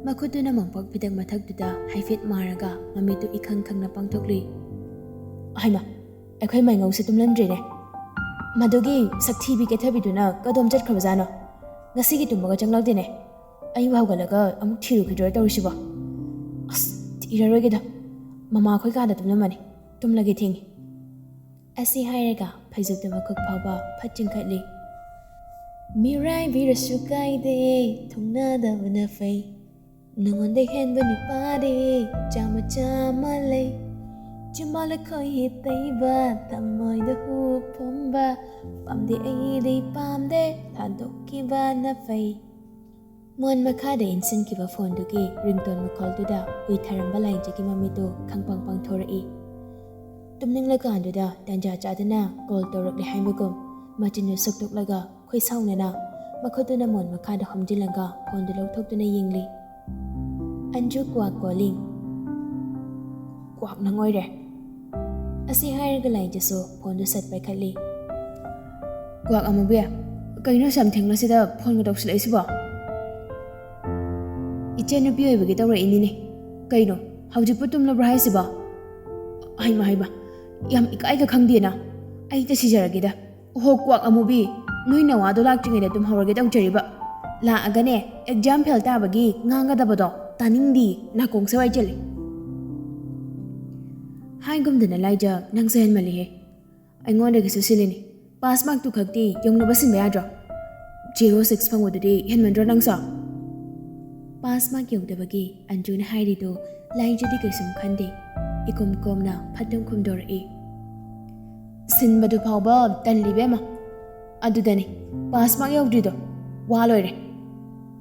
ꯃꯈꯨꯠꯇꯨꯅ ꯃꯣꯝꯄꯛ ꯐꯤꯗꯛ ꯃꯊꯛꯇꯨꯗ ꯍꯥꯏꯐꯦꯠ ꯃꯥꯔꯒ ꯃꯃꯤꯠꯇꯨ ꯏꯈꯪ ꯈꯪꯅ ꯄꯥꯡꯊꯣꯛꯂꯤ꯫ ꯍꯩꯃꯥ, ꯑꯩꯈꯣꯏ ꯃꯥꯏꯉꯧꯁꯦ ꯇꯨꯝꯂꯝꯗ꯭ꯔꯦꯅꯦ꯫ ꯃꯗꯨꯒꯤ ꯁꯛꯊꯤꯕꯤ ꯀꯦꯊꯕꯤꯗꯨꯅ ꯀꯗꯣꯝ ꯆꯠꯈ꯭ꯔꯕꯖꯥꯠꯅꯣ? ꯉꯁꯤꯒꯤ ꯇꯨꯝꯕꯒ ꯆꯪꯂꯛꯇꯦꯅꯦ꯫ ꯑꯩꯕꯨ ꯍꯧꯒꯠꯂꯒ ꯑꯃꯨꯛ ꯊꯤꯔꯨꯈꯤꯗꯣꯏꯔ ꯇꯧꯔꯤꯁꯤꯕꯣ? ꯑꯁ, ꯊꯤꯔꯔꯣꯏꯒꯦꯗ꯫ ꯃꯃꯥ ꯑꯩꯈꯣꯏ ꯀꯥꯗ ꯇꯨꯝꯂꯝꯃꯅꯤ꯫ ꯇꯨꯝꯂꯒꯦ, ꯊꯦꯡꯉꯤ꯫ ꯑꯁꯤ ꯍꯥꯏꯔꯒ ꯐꯩꯖꯨꯞꯇꯨ ꯃꯈꯨꯠ ꯐꯥꯎꯕ ꯐꯠ ꯆꯤꯡꯈꯠꯂꯤ꯫ ꯃꯤꯔꯥꯏꯕꯤꯔꯁꯨ ꯀꯥꯏꯗꯦ, ꯊꯨꯡꯅꯗꯕꯅ ꯐꯩ꯫ ꯅꯉꯣꯟꯗ ꯍꯦꯟꯕ ꯅꯨꯄꯥꯗꯤ ꯆꯥꯝꯃ ꯆꯥꯝꯃ ꯂꯩ꯫ ꯆꯤꯝꯕꯥꯜꯗ ꯈꯣꯏꯍꯤ ꯇꯩꯕ, ꯊꯃꯣꯏꯗ ꯍꯨ ꯐꯨꯝꯕ, ꯄꯥꯝꯗꯦ ꯑꯩꯗꯤ ꯄꯥꯝꯗꯦ, ꯊꯥꯗꯣꯛꯈꯤꯕꯅ ꯐꯩ꯫ ꯃꯣꯟ ꯃꯈꯥꯗ ꯏꯟꯁꯤꯟꯈꯤꯕ ꯐꯣꯟꯗꯨꯒꯤ ꯔꯤꯡꯇꯣꯟ ꯃꯈꯣꯜꯗꯨꯗ ꯎꯏꯊꯔꯝꯕ ꯂꯥꯏꯖꯒꯤ ꯃꯃꯤꯠꯇꯨ ꯈꯪꯄꯥꯡ ꯄꯥꯡꯊꯣꯔꯛꯏ꯫ ꯇꯨꯝꯅꯤꯡꯂꯀꯥꯟꯗꯨꯗ ꯇꯟꯖꯥ ꯆꯥꯗꯅ ꯀꯣꯜ ꯇꯧꯔꯛꯂꯦ ꯍꯥꯏꯕꯒꯨꯝ ꯃꯆꯤꯟꯗꯨ ꯁꯨꯛꯇꯣꯛꯂꯒ ꯈꯣꯏꯁꯥꯎꯅꯅ ꯃꯈꯨꯠꯇꯨꯅ ꯃꯣꯟ ꯃꯈꯥꯗ ꯍꯨꯝꯖꯤꯜꯂꯒ ꯐꯣꯟꯗꯨ ꯂꯧꯊꯣꯛꯇꯨꯅ ꯌꯦꯡꯂꯤ꯫ ꯑꯟꯖꯨ, ꯀ꯭ꯋꯥꯛ ꯀꯣꯂꯤꯡ꯫ ꯀ꯭ꯋꯥꯛ ꯅꯪ ꯑꯣꯏꯔꯦ꯫ ꯑꯁꯤ ꯍꯥꯏꯔꯒ ꯂꯥꯏꯖꯁꯨ ꯐꯣꯟꯗꯨ ꯁꯠ ꯄꯥꯏꯈꯠꯂꯤ꯫ ꯀ꯭ꯋꯥꯛ ꯑꯃꯨꯕꯤ, ꯀꯩꯅꯣ ꯑꯁꯨꯛ ꯌꯥꯝ ꯊꯦꯡꯅꯁꯤꯗ ꯐꯣꯟꯒ ꯇꯧꯁꯤꯜꯂꯛꯏꯁꯤꯕꯣ? ꯏꯆꯦ ꯅꯨꯄꯤ ꯑꯣꯏꯕꯒꯤ ꯇꯧꯔꯛꯏꯅꯤꯅꯦ꯫ ꯀꯩꯅꯣ, ꯍꯧꯖꯤꯛꯄꯨ ꯇꯨꯝꯂꯕ꯭ꯔꯣ ꯍꯥꯏꯁꯤꯕꯣ? ꯍꯩꯃ ꯍꯩꯃ, ꯌꯥꯝ ꯏꯀꯥꯏꯒ ꯈꯪꯗꯦꯅ꯫ ꯑꯩ ꯍꯦꯛꯇ ꯁꯤꯖꯔꯒꯦꯗ꯫ ꯑꯣꯍꯣ, ꯀ꯭ꯋꯥꯛ ꯑꯃꯨꯕꯤ, ꯅꯣꯏ ꯅꯋꯥꯗꯣ ꯂꯥꯛꯇ꯭ꯔꯤꯉꯩꯗ ꯇꯨꯝꯍꯧꯔꯒꯦ ꯇꯧꯖꯔꯤꯕ꯫ ꯂꯥꯛꯑꯒꯅꯦ ꯑꯦꯛꯖꯥꯝ ꯐꯦꯜ ꯇꯥꯕꯒꯤ ꯉꯥꯡꯒꯗꯕꯗꯣ ꯇꯥꯅꯤꯡꯗꯤ꯫ ꯅꯥꯀꯣꯡꯁꯦ ꯋꯥꯏ ꯆꯤꯜꯂꯦ꯫ ꯍꯥꯏꯒꯨꯝꯗꯅ ꯂꯥꯏꯖ, ꯅꯪꯁꯦ ꯍꯦꯟꯃꯜꯂꯤꯍꯦ꯫ ꯑꯩꯉꯣꯟꯗꯒꯤꯁꯨ ꯁꯤꯜꯂꯤꯅꯤ꯫ ꯄꯥꯁ ꯃꯥꯔꯛꯇꯨ ꯈꯛꯇꯤ ꯌꯧꯅꯕ ꯁꯤꯟꯕ ꯌꯥꯗ꯭ꯔꯣ? ꯖꯦꯔꯣ ꯁꯤꯛꯁ ꯐꯪꯕꯗꯨꯗꯤ ꯍꯦꯟꯃꯟꯗ꯭ꯔꯣ ꯅꯪꯁꯨ? ꯄꯥꯁ ꯃꯥꯔꯛ ꯌꯧꯗꯕꯒꯤ ꯑꯟꯖꯨꯅ ꯍꯥꯏꯔꯤꯗꯨ ꯂꯥꯏꯖꯗꯤ ꯀꯩꯁꯨꯝ ꯈꯟꯗꯦ꯫ ꯏꯀꯨꯝ ꯀꯣꯝꯅ ꯐꯠꯇꯨꯝ ꯈꯨꯝꯗꯣꯔꯛꯏ꯫ ꯁꯤꯟꯕꯗꯨ ꯐꯥꯎꯕ ꯇꯜꯂꯤꯕꯦꯝꯃ꯫ ꯑꯗꯨꯗꯅꯤ ꯄꯥꯁ ꯃꯥꯔꯛ ꯌꯧꯗ꯭ꯔꯤꯗꯣ꯫ ꯋꯥ ꯂꯣꯏꯔꯦ꯫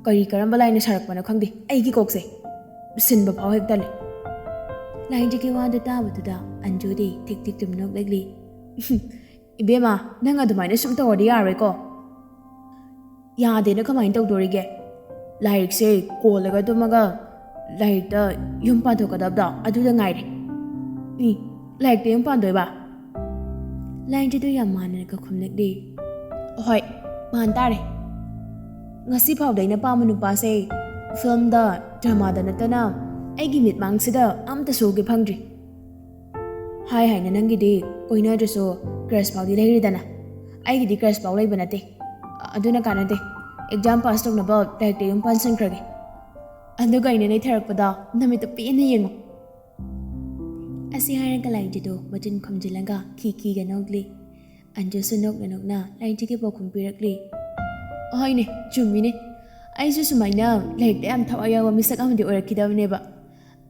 ꯀꯔꯤ ꯀꯔꯝꯕ ꯂꯥꯏꯅ ꯁꯥꯔꯛꯄꯅꯣ ꯈꯪꯗꯦ ꯑꯩꯒꯤ ꯀꯣꯛꯁꯦ꯫ ꯁꯤꯟꯕ ꯐꯥꯎ ꯍꯦꯛ ꯇꯜꯂꯤ꯫ ꯂꯥꯏꯖꯒꯤ ꯋꯥꯗꯨ ꯇꯥꯕꯗꯨꯗ ꯑꯟꯖꯨꯗꯤ ꯊꯤꯛ ꯊꯤꯛ ꯇꯨꯝ ꯅꯣꯛꯂꯛꯂꯤ꯫ "ꯏꯕꯦꯝꯃ, ꯅꯪ ꯑꯗꯨꯃꯥꯏꯅ ꯁꯨꯝ ꯇꯧꯔꯗꯤ ꯌꯥꯔꯣꯏꯀꯣ꯫" "ꯌꯥꯗꯦꯅ ꯀꯃꯥꯏꯅ ꯇꯧꯗꯣꯔꯤꯒꯦ? ꯂꯥꯏꯔꯤꯛꯁꯦ ꯀꯣꯜꯂꯒ ꯇꯨꯝꯃꯒ ꯂꯥꯏꯔꯤꯛꯇ ꯌꯨꯝ ꯄꯥꯟꯊꯣꯛꯀꯗꯕꯗꯣ ꯑꯗꯨꯗ ꯉꯥꯏꯔꯦ꯫" "ꯏ, ꯂꯥꯏꯔꯤꯛꯇ ꯌꯨꯝ ꯄꯥꯟꯗꯣꯏꯕ?" ꯂꯥꯏꯖꯗꯨ ꯌꯥꯝ ꯃꯥꯟꯅꯅꯒ ꯈꯨꯝꯂꯛꯂꯤ꯫ "ꯍꯣꯏ, ꯄꯥꯟ ꯇꯥꯔꯦ꯫ ꯉꯁꯤ ꯐꯥꯎꯗ ꯑꯩꯅ ꯄꯥꯝꯕ ꯅꯨꯄꯥꯁꯦ ꯐꯤꯂꯝꯗ, ꯗ꯭ꯔꯃꯥꯗ ꯅꯠꯇꯅ ꯑꯩꯒꯤ ꯃꯤꯠꯃꯥꯡꯁꯤꯗ ꯑꯝꯇꯁꯨ ꯎꯒꯦ ꯐꯪꯗ꯭ꯔꯤ꯫ ꯍꯥꯏ ꯍꯥꯏꯅ ꯅꯪꯒꯤꯗꯤ ꯀꯣꯏꯅꯗ꯭ꯔꯁꯨ ꯀ꯭ꯔꯁ ꯐꯥꯎꯗꯤ ꯂꯩꯔꯤꯗꯅ꯫ ꯑꯩꯒꯤꯗꯤ ꯀ꯭ꯔꯁ ꯐꯥꯎ ꯂꯩꯕ ꯅꯠꯇꯦ꯫ ꯑꯗꯨꯅ ꯀꯥꯟꯅꯗꯦ꯫ ꯑꯦꯛꯖꯥꯝ ꯄꯥꯁ ꯇꯧꯅꯕ ꯂꯥꯏꯔꯤꯛꯇ ꯌꯨꯝ ꯄꯥꯟꯁꯤꯟꯈ꯭ꯔꯒꯦ꯫ ꯑꯗꯨꯒ ꯑꯩꯅ ꯅꯩꯊꯔꯛꯄꯗ ꯅꯃꯤꯠꯇ ꯄꯦꯟꯅ ꯌꯦꯡꯉꯨ꯫" ꯑꯁꯤ ꯍꯥꯏꯔꯒ ꯂꯥꯏꯖꯗꯨ ꯃꯆꯤꯟ ꯈꯨꯝꯖꯤꯜꯂꯒ ꯈꯤ ꯈꯤꯒ ꯅꯣꯛꯂꯤ꯫ ꯑꯟꯖꯨꯁꯨ ꯅꯣꯛꯅ ꯅꯣꯛꯅ ꯂꯥꯏꯖꯒꯤ ꯄꯥꯎꯈꯨꯝ ꯄꯤꯔꯛꯂꯤ꯫ "ꯍꯣꯏꯅꯦ, ꯆꯨꯝꯃꯤꯅꯦ꯫ ꯑꯩꯁꯨ ꯁꯨꯃꯥꯏꯅ ꯂꯥꯏꯔꯤꯛꯇ ꯌꯥꯝ ꯊꯋꯥꯏ ꯌꯥꯎꯕ ꯃꯤꯁꯛ ꯑꯃꯗꯤ ꯑꯣꯏꯔꯛꯈꯤꯗꯕꯅꯦꯕ꯫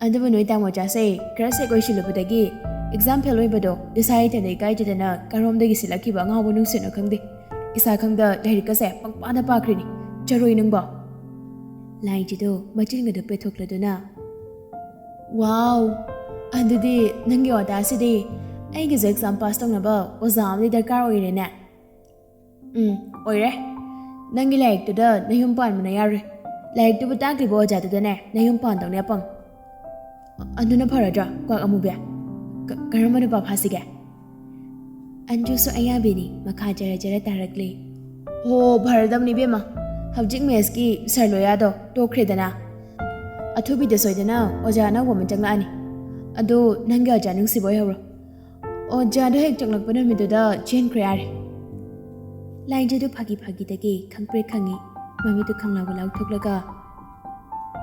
ꯑꯗꯨꯕꯨ ꯅꯣꯏ ꯇꯥꯃꯣꯆꯥꯁꯦ ꯀ꯭ꯔꯁ ꯍꯦꯛ ꯑꯣꯏꯁꯤꯜꯂꯨꯕꯗꯒꯤ ꯑꯦꯛꯖꯥꯝ ꯐꯦꯜ ꯑꯣꯏꯕꯗꯣ ꯏꯁꯥ ꯏꯊꯟꯗ ꯏꯀꯥꯏꯖꯗꯅ ꯀꯔꯣꯝꯗꯒꯤ ꯁꯤꯜꯂꯛꯈꯤꯕ ꯑꯉꯥꯎꯕ ꯅꯨꯡꯁꯤꯠꯅꯣ ꯈꯪꯗꯦ꯫ ꯏꯁꯥ ꯈꯪꯗ ꯂꯥꯏꯔꯤꯛꯀꯁꯦ ꯄꯪꯄꯥꯗ ꯄꯥꯈ꯭ꯔꯤꯅꯤ꯫ ꯆꯔꯣꯏ ꯅꯪꯕꯣ!" ꯂꯥꯏꯖꯗꯨ ꯃꯆꯤꯟꯒꯗꯨ ꯄꯦꯊꯣꯛꯂꯗꯨꯅ, "ꯋꯥꯎ! ꯑꯗꯨꯗꯤ ꯅꯪꯒꯤ ꯑꯣꯖꯥꯁꯤꯗꯤ ꯑꯩꯒꯤꯁꯨ ꯑꯦꯛꯖꯥꯝ ꯄꯥꯁ ꯇꯧꯅꯕ ꯑꯣꯖꯥ ꯑꯃꯗꯤ ꯗꯔꯀꯥꯔ ꯑꯣꯏꯔꯦꯅꯦ?" "ꯎꯝ, ꯑꯣꯏꯔꯦ꯫ ꯅꯪꯒꯤ ꯂꯥꯏꯔꯤꯛꯇꯨꯗ ꯅꯌꯨꯝ ꯄꯥꯟꯕꯅ ꯌꯥꯔꯣꯏ꯫ ꯂꯥꯏꯔꯤꯛꯇꯨꯕꯨ ꯇꯥꯛꯂꯤꯕ ꯑꯣꯖꯥꯗꯨꯗꯅꯦ ꯅꯌꯨꯝ ꯄꯥꯟꯗꯧꯅꯦ ꯑꯄꯪ꯫ ꯑꯗꯨꯅ ꯐꯔꯗ꯭ꯔꯥ, ꯀ꯭ꯋꯥꯛ ꯑꯃꯨꯕꯤ? ꯀ-, ꯀꯔꯝꯕ ꯅꯨꯄꯥ ꯐꯥꯁꯤꯒꯦ?" ꯑꯟꯖꯨꯁꯨ ꯑꯌꯥꯕꯤꯅꯤ, ꯃꯈꯥ ꯖꯔ ꯖꯔ ꯇꯥꯔꯛꯂꯤ꯫ "ꯍꯣ, ꯐꯔꯗꯕꯅꯤ ꯏꯕꯦꯝꯃ꯫ ꯍꯧꯖꯤꯛ ꯃꯦꯠꯁꯀꯤ ꯁꯔ ꯂꯣꯌꯥꯗꯣ ꯇꯣꯛꯈ꯭ꯔꯦꯗꯅ꯫ ꯑꯊꯨꯕꯤꯗ ꯁꯣꯏꯗꯅ ꯑꯣꯖꯥ ꯑꯅꯧꯕ ꯑꯃ ꯆꯪꯂꯛꯑꯅꯤ꯫ ꯑꯗꯣ ꯅꯪꯒꯤ ꯑꯣꯖꯥ ꯅꯨꯡꯁꯤꯕ ꯑꯣꯏꯍꯧꯔꯣ꯫ ꯑꯣꯖꯥꯗꯣ ꯍꯦꯛ ꯆꯪꯂꯛꯄ ꯅꯨꯃꯤꯠꯇꯨꯗ ꯆꯦꯟꯈ꯭ꯔꯣ ꯌꯥꯔꯦ꯫" ꯂꯥꯏꯖꯗꯨ ꯐꯥꯒꯤ ꯐꯥꯒꯤꯗꯒꯤ ꯈꯪꯄ꯭ꯔꯦꯛ ꯈꯪꯉꯤ꯫ ꯃꯃꯤꯠꯇꯨ ꯈꯪꯂꯥꯎ ꯂꯥꯎꯊꯣꯛꯂꯒ,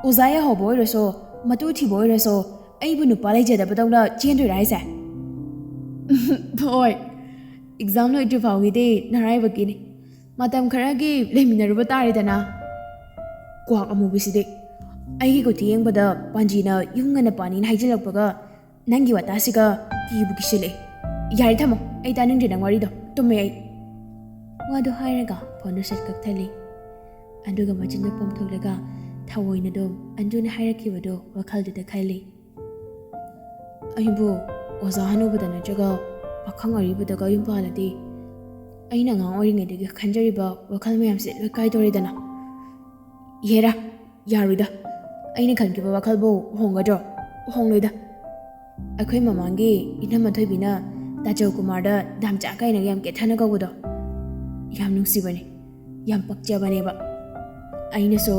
"ꯑꯣꯖꯥ ꯌꯥꯍꯧꯕ ꯑꯣꯏꯔꯁꯨ, ꯃꯇꯨ ꯊꯤꯕ ꯑꯣꯏꯔꯁꯨ, ꯑꯩꯕꯨ ꯅꯨꯄꯥ ꯂꯩꯖꯗꯕꯗꯧꯅ ꯆꯦꯟꯗꯣꯏꯔꯥ ꯍꯥꯏꯁꯦ?" "ꯍꯣꯏ, ꯑꯦꯛꯖꯥꯝ ꯂꯣꯏꯗ꯭ꯔꯤ ꯐꯥꯎꯒꯤꯗꯤ ꯅꯔꯥꯏꯕꯛꯀꯤꯅꯤ꯫ ꯃꯇꯝ ꯈꯔꯒꯤ ꯂꯩꯃꯤꯟꯅꯔꯨꯕ ꯇꯥꯔꯦꯗꯅ꯫" "ꯀ꯭ꯋꯥꯛ ꯑꯃꯨꯕꯤꯁꯤꯗꯤ꯫ ꯑꯩꯒꯤ ꯀꯨꯊꯤ ꯌꯦꯡꯕꯗ ꯄꯥꯟꯖꯤꯅ ꯌꯨꯝ ꯉꯟꯅ ꯄꯥꯟꯅꯤꯅ ꯍꯥꯏꯖꯤꯜꯂꯛꯄꯒ, ꯅꯪꯒꯤ ꯋꯥꯇꯥꯁꯤꯒ ꯀꯤꯕꯨ ꯀꯤꯁꯤꯜꯂꯛꯑꯦ꯫ ꯌꯥꯔꯦ, ꯊꯝꯃꯣ, ꯑꯩ ꯇꯥꯅꯤꯡꯗ꯭ꯔꯦ ꯅꯪ ꯋꯥꯔꯤꯗꯣ, ꯇꯨꯝꯃꯦ ꯑꯩ꯫" ꯋꯥꯗꯣ ꯍꯥꯏꯔꯒ ꯐꯣꯟꯗꯨ ꯁꯠ ꯀꯛꯊꯠꯂꯤ꯫ ꯑꯗꯨꯒ ꯃꯆꯤꯟꯗꯨ ꯄꯣꯝꯊꯣꯛꯂꯒ ꯊꯑꯣꯏꯅꯗꯨꯝ ꯑꯟꯖꯨꯅ ꯍꯥꯏꯔꯛꯈꯤꯕꯗꯨ ꯋꯥꯈꯜꯗꯨꯗ ꯈꯜꯂꯤ꯫ "ꯑꯩꯕꯨ ꯑꯣꯖꯥ ꯍꯅꯨꯕꯗ ꯅꯠꯇ꯭ꯔꯒ ꯄꯥꯈꯪ ꯑꯔꯤꯕꯗꯒ ꯌꯨꯝ ꯄꯥꯜꯂꯗꯤ, ꯑꯩꯅ ꯑꯉꯥꯡ ꯑꯣꯏꯔꯤꯉꯩꯗꯒꯤ ꯈꯟꯖꯔꯤꯕ ꯋꯥꯈꯜ ꯃꯌꯥꯝꯁꯦ ꯂꯣꯏ ꯀꯥꯏꯗꯣꯔꯦꯗꯅ꯫ ꯍꯦꯔꯥ, ꯌꯥꯔꯣꯏꯗ꯫ ꯑꯩꯅ ꯈꯟꯈꯤꯕ ꯋꯥꯈꯜꯕꯨ ꯍꯣꯡꯒꯗ꯭ꯔꯣ? ꯍꯣꯡꯂꯣꯏꯗ꯫ ꯑꯩꯈꯣꯏ ꯃꯃꯥꯡꯒꯤ ꯏꯅꯝꯃ ꯊꯣꯏꯕꯤꯅ ꯇꯥꯆꯧ ꯀꯨꯃꯥꯔꯗ ꯗꯥꯝꯆꯥ ꯀꯥꯏꯅꯒ ꯌꯥꯝ ꯀꯦꯊꯅ ꯀꯧꯕꯗꯣ ꯌꯥꯝ ꯅꯨꯡꯁꯤꯕꯅꯦ, ꯌꯥꯝ ꯄꯛꯆꯕꯅꯦꯕ꯫ ꯑꯩꯅꯁꯨ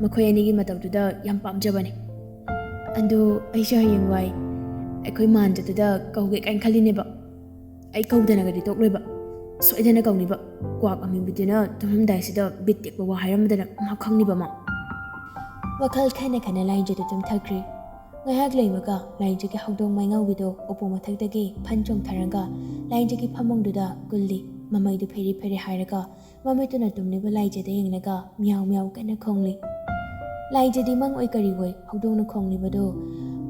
ꯃꯈꯣꯏ ꯑꯅꯤꯒꯤ ꯃꯇꯧꯗꯨꯗ ꯌꯥꯝ ꯄꯥꯝꯖꯕꯅꯦ꯫ ꯑꯗꯨ ꯑꯩꯁꯨ ꯍꯌꯦꯡꯋꯥꯏ ꯑꯩꯈꯣꯏ ꯃꯥꯟꯖꯗꯨꯗ ꯀꯧꯒꯦ ꯀꯥꯏꯅ ꯈꯜꯂꯤꯅꯦꯕ꯫ ꯑꯩ ꯀꯧꯗꯅꯒꯗꯤ ꯇꯣꯛꯂꯣꯏꯕ꯫ ꯁꯣꯏꯗꯅ ꯀꯧꯅꯤꯕ꯫ ꯀ꯭ꯋꯥꯛ ꯑꯃꯨꯕꯤꯗꯨꯅ ꯇꯨꯝꯂꯝꯗꯥꯏꯁꯤꯗ ꯕꯤꯠ ꯇꯦꯛꯄ ꯋꯥ ꯍꯥꯏꯔꯝꯗꯅ ꯃꯥ ꯈꯪꯅꯤꯕ ꯃꯥ꯫" ꯋꯥꯈꯜ ꯈꯟꯅ ꯈꯟꯅ ꯂꯥꯏꯖꯗꯨ ꯇꯨꯝꯊꯈ꯭ꯔꯦ꯫ ꯉꯥꯏꯍꯥꯛ ꯂꯩꯕꯒ ꯂꯥꯏꯖꯒꯤ ꯍꯧꯗꯣꯡ ꯃꯩꯉꯥꯎꯕꯤꯗꯣ ꯎꯄꯨ ꯃꯊꯛꯇꯒꯤ ꯐꯟ ꯆꯣꯡꯊꯔꯒ ꯂꯥꯏꯖꯒꯤ ꯐꯃꯨꯡꯗꯨꯗ ꯀꯨꯜꯂꯤ꯫ ꯃꯃꯩꯗꯨ ꯐꯦꯔꯤ ꯐꯦꯔꯤ ꯍꯥꯏꯔꯒ ꯃꯃꯤꯠꯇꯨꯅ ꯇꯨꯝꯂꯤꯕ ꯂꯥꯏꯖꯗ ꯌꯦꯡꯂꯒ ꯃꯤꯌꯥꯎ ꯃꯤꯌꯥꯎ ꯀꯟꯅ ꯈꯣꯡꯂꯤ꯫ ꯂꯥꯏꯖꯗꯤ ꯃꯪ ꯑꯣꯏ ꯀꯔꯤ ꯑꯣꯏ ꯍꯧꯗꯣꯡꯅ ꯈꯣꯡꯂꯤꯕꯗꯨ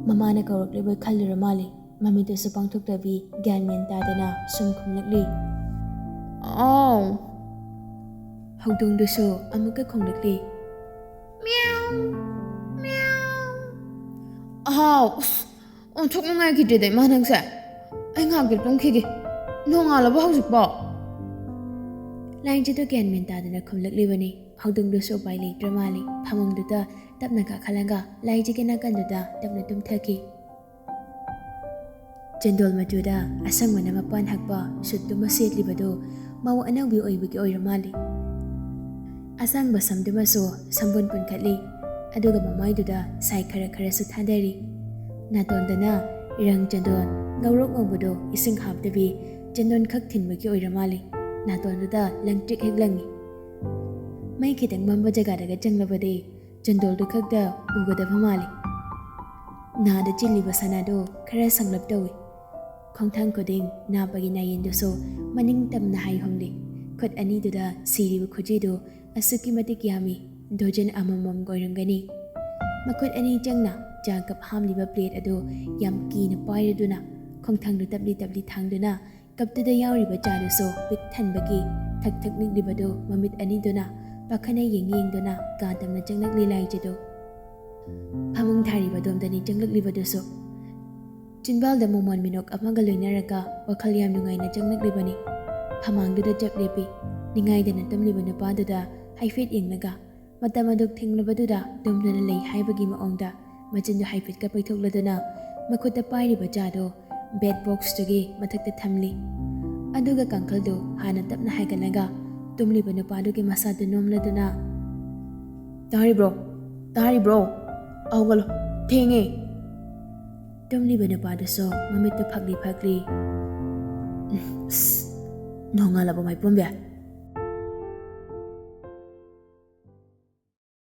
ꯃꯃꯥꯅ ꯀꯧꯔꯛꯂꯤꯕꯣꯏ ꯈꯜꯂꯨꯔ ꯃꯥꯜꯂꯤ꯫ ꯃꯃꯤꯠꯇꯨꯁꯨ ꯄꯥꯡꯊꯣꯛꯇꯕꯤ ꯒ꯭ꯌꯥꯟ ꯃꯦꯟ ꯇꯥꯗꯅ ꯁꯨꯝ ꯈꯨꯝꯂꯛꯂꯤ꯫ "ꯑꯥꯎ꯫" ꯍꯧꯗꯣꯡꯗꯨꯁꯨ ꯑꯃꯨꯛꯀ ꯈꯣꯡꯂꯛꯂꯤ꯫ "ꯃꯤꯌꯥꯎ, ꯃꯤꯌꯥꯎ꯫" "ꯑꯍꯥꯎ, ꯑꯁ, ꯑꯣꯟꯊꯣꯛ ꯅꯨꯡꯉꯥꯏꯈꯤꯗ꯭ꯔꯦꯗ ꯏꯃꯥ ꯅꯪꯁꯦ꯫ ꯑꯩ ꯉꯥꯏꯍꯥꯛꯇꯤ ꯇꯨꯝꯈꯤꯒꯦ꯫ ꯅꯣꯡꯉꯥꯜꯂꯕꯣ ꯍꯧꯖꯤꯛꯄꯣ?" ꯂꯥꯏꯖꯗꯣ ꯒ꯭ꯌꯥꯟ ꯃꯦꯟ ꯇꯥꯗꯅ ꯈꯨꯝꯂꯛꯂꯤꯕꯅꯤ꯫ ꯍꯧꯗꯣꯡꯗꯨꯁꯨ ꯎꯄꯥꯏ ꯂꯩꯇ꯭ꯔ ꯃꯥꯜꯂꯤ꯫ ꯐꯃꯨꯡꯗꯨꯗ ꯇꯞꯅ ꯀꯥꯈꯠꯂꯒ ꯂꯥꯏꯖꯒꯤ ꯅꯥꯀꯟꯗꯨꯗ ꯇꯞꯅ ꯇꯨꯝꯊꯈꯤ꯫ ꯆꯟꯗꯣꯜ ꯃꯆꯨꯗ ꯑꯁꯪꯕꯅ ꯃꯄꯥꯟ ꯍꯛꯄ ꯁꯨꯠꯇꯨꯃ ꯁꯦꯠꯂꯤꯕꯗꯨ ꯃꯧ ꯑꯅꯧꯕꯤ ꯑꯣꯏꯕꯒꯤ ꯑꯣꯏꯔ ꯃꯥꯜꯂꯤ꯫ ꯑꯁꯥꯡꯕ ꯁꯝꯗꯨꯃꯁꯨ ꯁꯝꯕꯨꯟ ꯄꯨꯟꯈꯠꯂꯤ, ꯑꯗꯨꯒ ꯃꯃꯥꯏꯗꯨꯗ ꯁꯥꯏ ꯈꯔ ꯈꯔꯁꯨ ꯊꯥꯗꯔꯤ꯫ ꯅꯥꯇꯣꯟꯗꯅ ꯔꯪ ꯆꯟꯗꯣꯟ ꯉꯧꯔꯣꯛ ꯉꯧꯕꯗꯣ ꯏꯁꯤꯡ ꯍꯥꯞꯇꯕꯤ ꯆꯟꯗꯣꯟ ꯈꯛ ꯊꯤꯟꯕꯒꯤ ꯑꯣꯏꯔ ꯃꯥꯜꯂꯤ꯫ ꯅꯥꯇꯣꯟꯗꯨꯗ ꯂꯪꯇ꯭ꯔꯤꯛ ꯍꯦꯛ ꯂꯪꯉꯤ꯫ ꯃꯩ ꯈꯤꯇꯪ ꯃꯝꯕ ꯖꯒꯥꯗꯒ ꯆꯪꯂꯕꯗꯤ ꯆꯟꯗꯣꯜꯗꯨ ꯈꯛꯇ ꯎꯒꯗꯕ ꯃꯥꯜꯂꯤ꯫ ꯅꯥꯗ ꯆꯤꯜꯂꯤꯕ ꯁꯅꯥꯗꯨ ꯈꯔ ꯁꯪꯂꯞ ꯇꯧꯏ꯫ ꯈꯣꯡꯊꯥꯡ ꯈꯨꯗꯤꯡ ꯅꯥꯞꯄꯒꯤ ꯅꯥꯌꯦꯟꯗꯨꯁꯨ ꯃꯅꯤꯡ ꯇꯝꯅ ꯍꯥꯏꯍꯨꯝꯂꯤ꯫ ꯈꯨꯠ ꯑꯅꯤꯗꯨꯗ ꯁꯤꯔꯤꯕ ꯈꯨꯖꯤꯗꯨ ꯑꯁꯨꯛꯀꯤ ꯃꯇꯤꯛ ꯌꯥꯝꯃꯤ, ꯗꯣꯖꯟ ꯑꯃꯃꯝ ꯑꯣꯏꯔꯝꯒꯅꯤ꯫ ꯃꯈꯨꯠ ꯑꯅꯤ ꯆꯪꯅ ꯆꯥ ꯀꯞ ꯍꯥꯝꯂꯤꯕ ꯄ꯭ꯂꯦꯠ ꯑꯗꯨ ꯌꯥꯝ ꯀꯤꯅ ꯄꯥꯏꯔꯗꯨꯅ, ꯈꯣꯡꯊꯥꯡꯗꯨ ꯇꯞꯂꯤ ꯇꯞꯂꯤ ꯊꯥꯡꯗꯨꯅ, ꯀꯞꯇꯨꯗ ꯌꯥꯎꯔꯤꯕ ꯆꯥꯗꯨꯁꯨ ꯄꯤꯛ ꯊꯟꯕꯒꯤ ꯊꯛ ꯊꯛ ꯅꯤꯛꯂꯤꯕꯗꯨ ꯃꯃꯤꯠ ꯑꯅꯤꯗꯨꯅ ꯄꯥꯈꯠꯅ ꯌꯦꯡ ꯌꯦꯡꯗꯨꯅ ꯀꯥ ꯇꯝꯅ ꯆꯪꯂꯛꯂꯤ ꯂꯥꯏꯖꯗꯨ꯫ ꯐꯃꯨꯡ ꯊꯥꯔꯤꯕꯗꯣꯝꯗꯅꯤ ꯆꯪꯂꯛꯂꯤꯕꯗꯨꯁꯨ꯫ ꯆꯤꯟꯕꯥꯜꯗ ꯃꯣꯃꯣꯟ ꯃꯤꯅꯣꯛ ꯑꯃꯒ ꯂꯣꯏꯅꯔꯒ ꯋꯥꯈꯜ ꯌꯥꯝ ꯅꯨꯡꯉꯥꯏꯅ ꯆꯪꯂꯛꯂꯤꯕꯅꯤ꯫ ꯐꯃꯥꯡꯗꯨꯗ ꯆꯞ ꯂꯦꯞꯄꯤ꯫ ꯅꯤꯡꯉꯥꯏꯗꯅ ꯇꯨꯝꯂꯤꯕ ꯅꯨꯄꯥꯗꯨꯗ ꯍꯥꯏꯐꯦꯠ ꯌꯦꯡꯂꯒ, ꯃꯇꯝ ꯑꯗꯨ ꯊꯤꯡꯂꯕꯗꯨꯗ ꯇꯨꯝꯗꯨꯅ ꯂꯩ ꯍꯥꯏꯕꯒꯤ ꯃꯑꯣꯡꯗ ꯃꯆꯤꯟꯗꯨ ꯍꯥꯏꯐꯦꯠꯀ ꯄꯩꯊꯣꯛꯂꯗꯨꯅ ꯃꯈꯨꯠꯇ ꯄꯥꯏꯔꯤꯕ ꯆꯥꯗꯨ ꯕꯦꯗ ꯕꯣꯛꯁꯇꯨꯒꯤ ꯃꯊꯛꯇ ꯊꯝꯂꯤ꯫ ꯑꯗꯨꯒ ꯀꯥꯡꯈꯜꯗꯨ ꯍꯥꯟꯅ ꯇꯞꯅ ꯍꯥꯏꯒꯠꯂꯒ ꯇꯨꯝꯂꯤꯕ ꯅꯨꯄꯥꯗꯨꯒꯤ ꯃꯁꯥꯗꯨ ꯅꯣꯝꯂꯗꯨꯅ, "ꯇꯥꯔꯤꯕ꯭ꯔꯣ? ꯇꯥꯔꯤꯕ꯭ꯔꯣ? ꯍꯧꯒꯠꯂꯣ, ꯊꯦꯡꯉꯦ!" ꯇꯨꯝꯂꯤꯕ ꯅꯨꯄꯥꯗꯨꯁꯨ ꯃꯃꯤꯠꯇꯨ ꯐꯛꯂꯤ ꯐꯛꯂꯤ꯫ "ꯎꯝ, ꯑꯁ, ꯅꯣꯡꯉꯥꯜꯂꯕꯣ ꯃꯥꯏꯄꯣꯝꯕꯤ?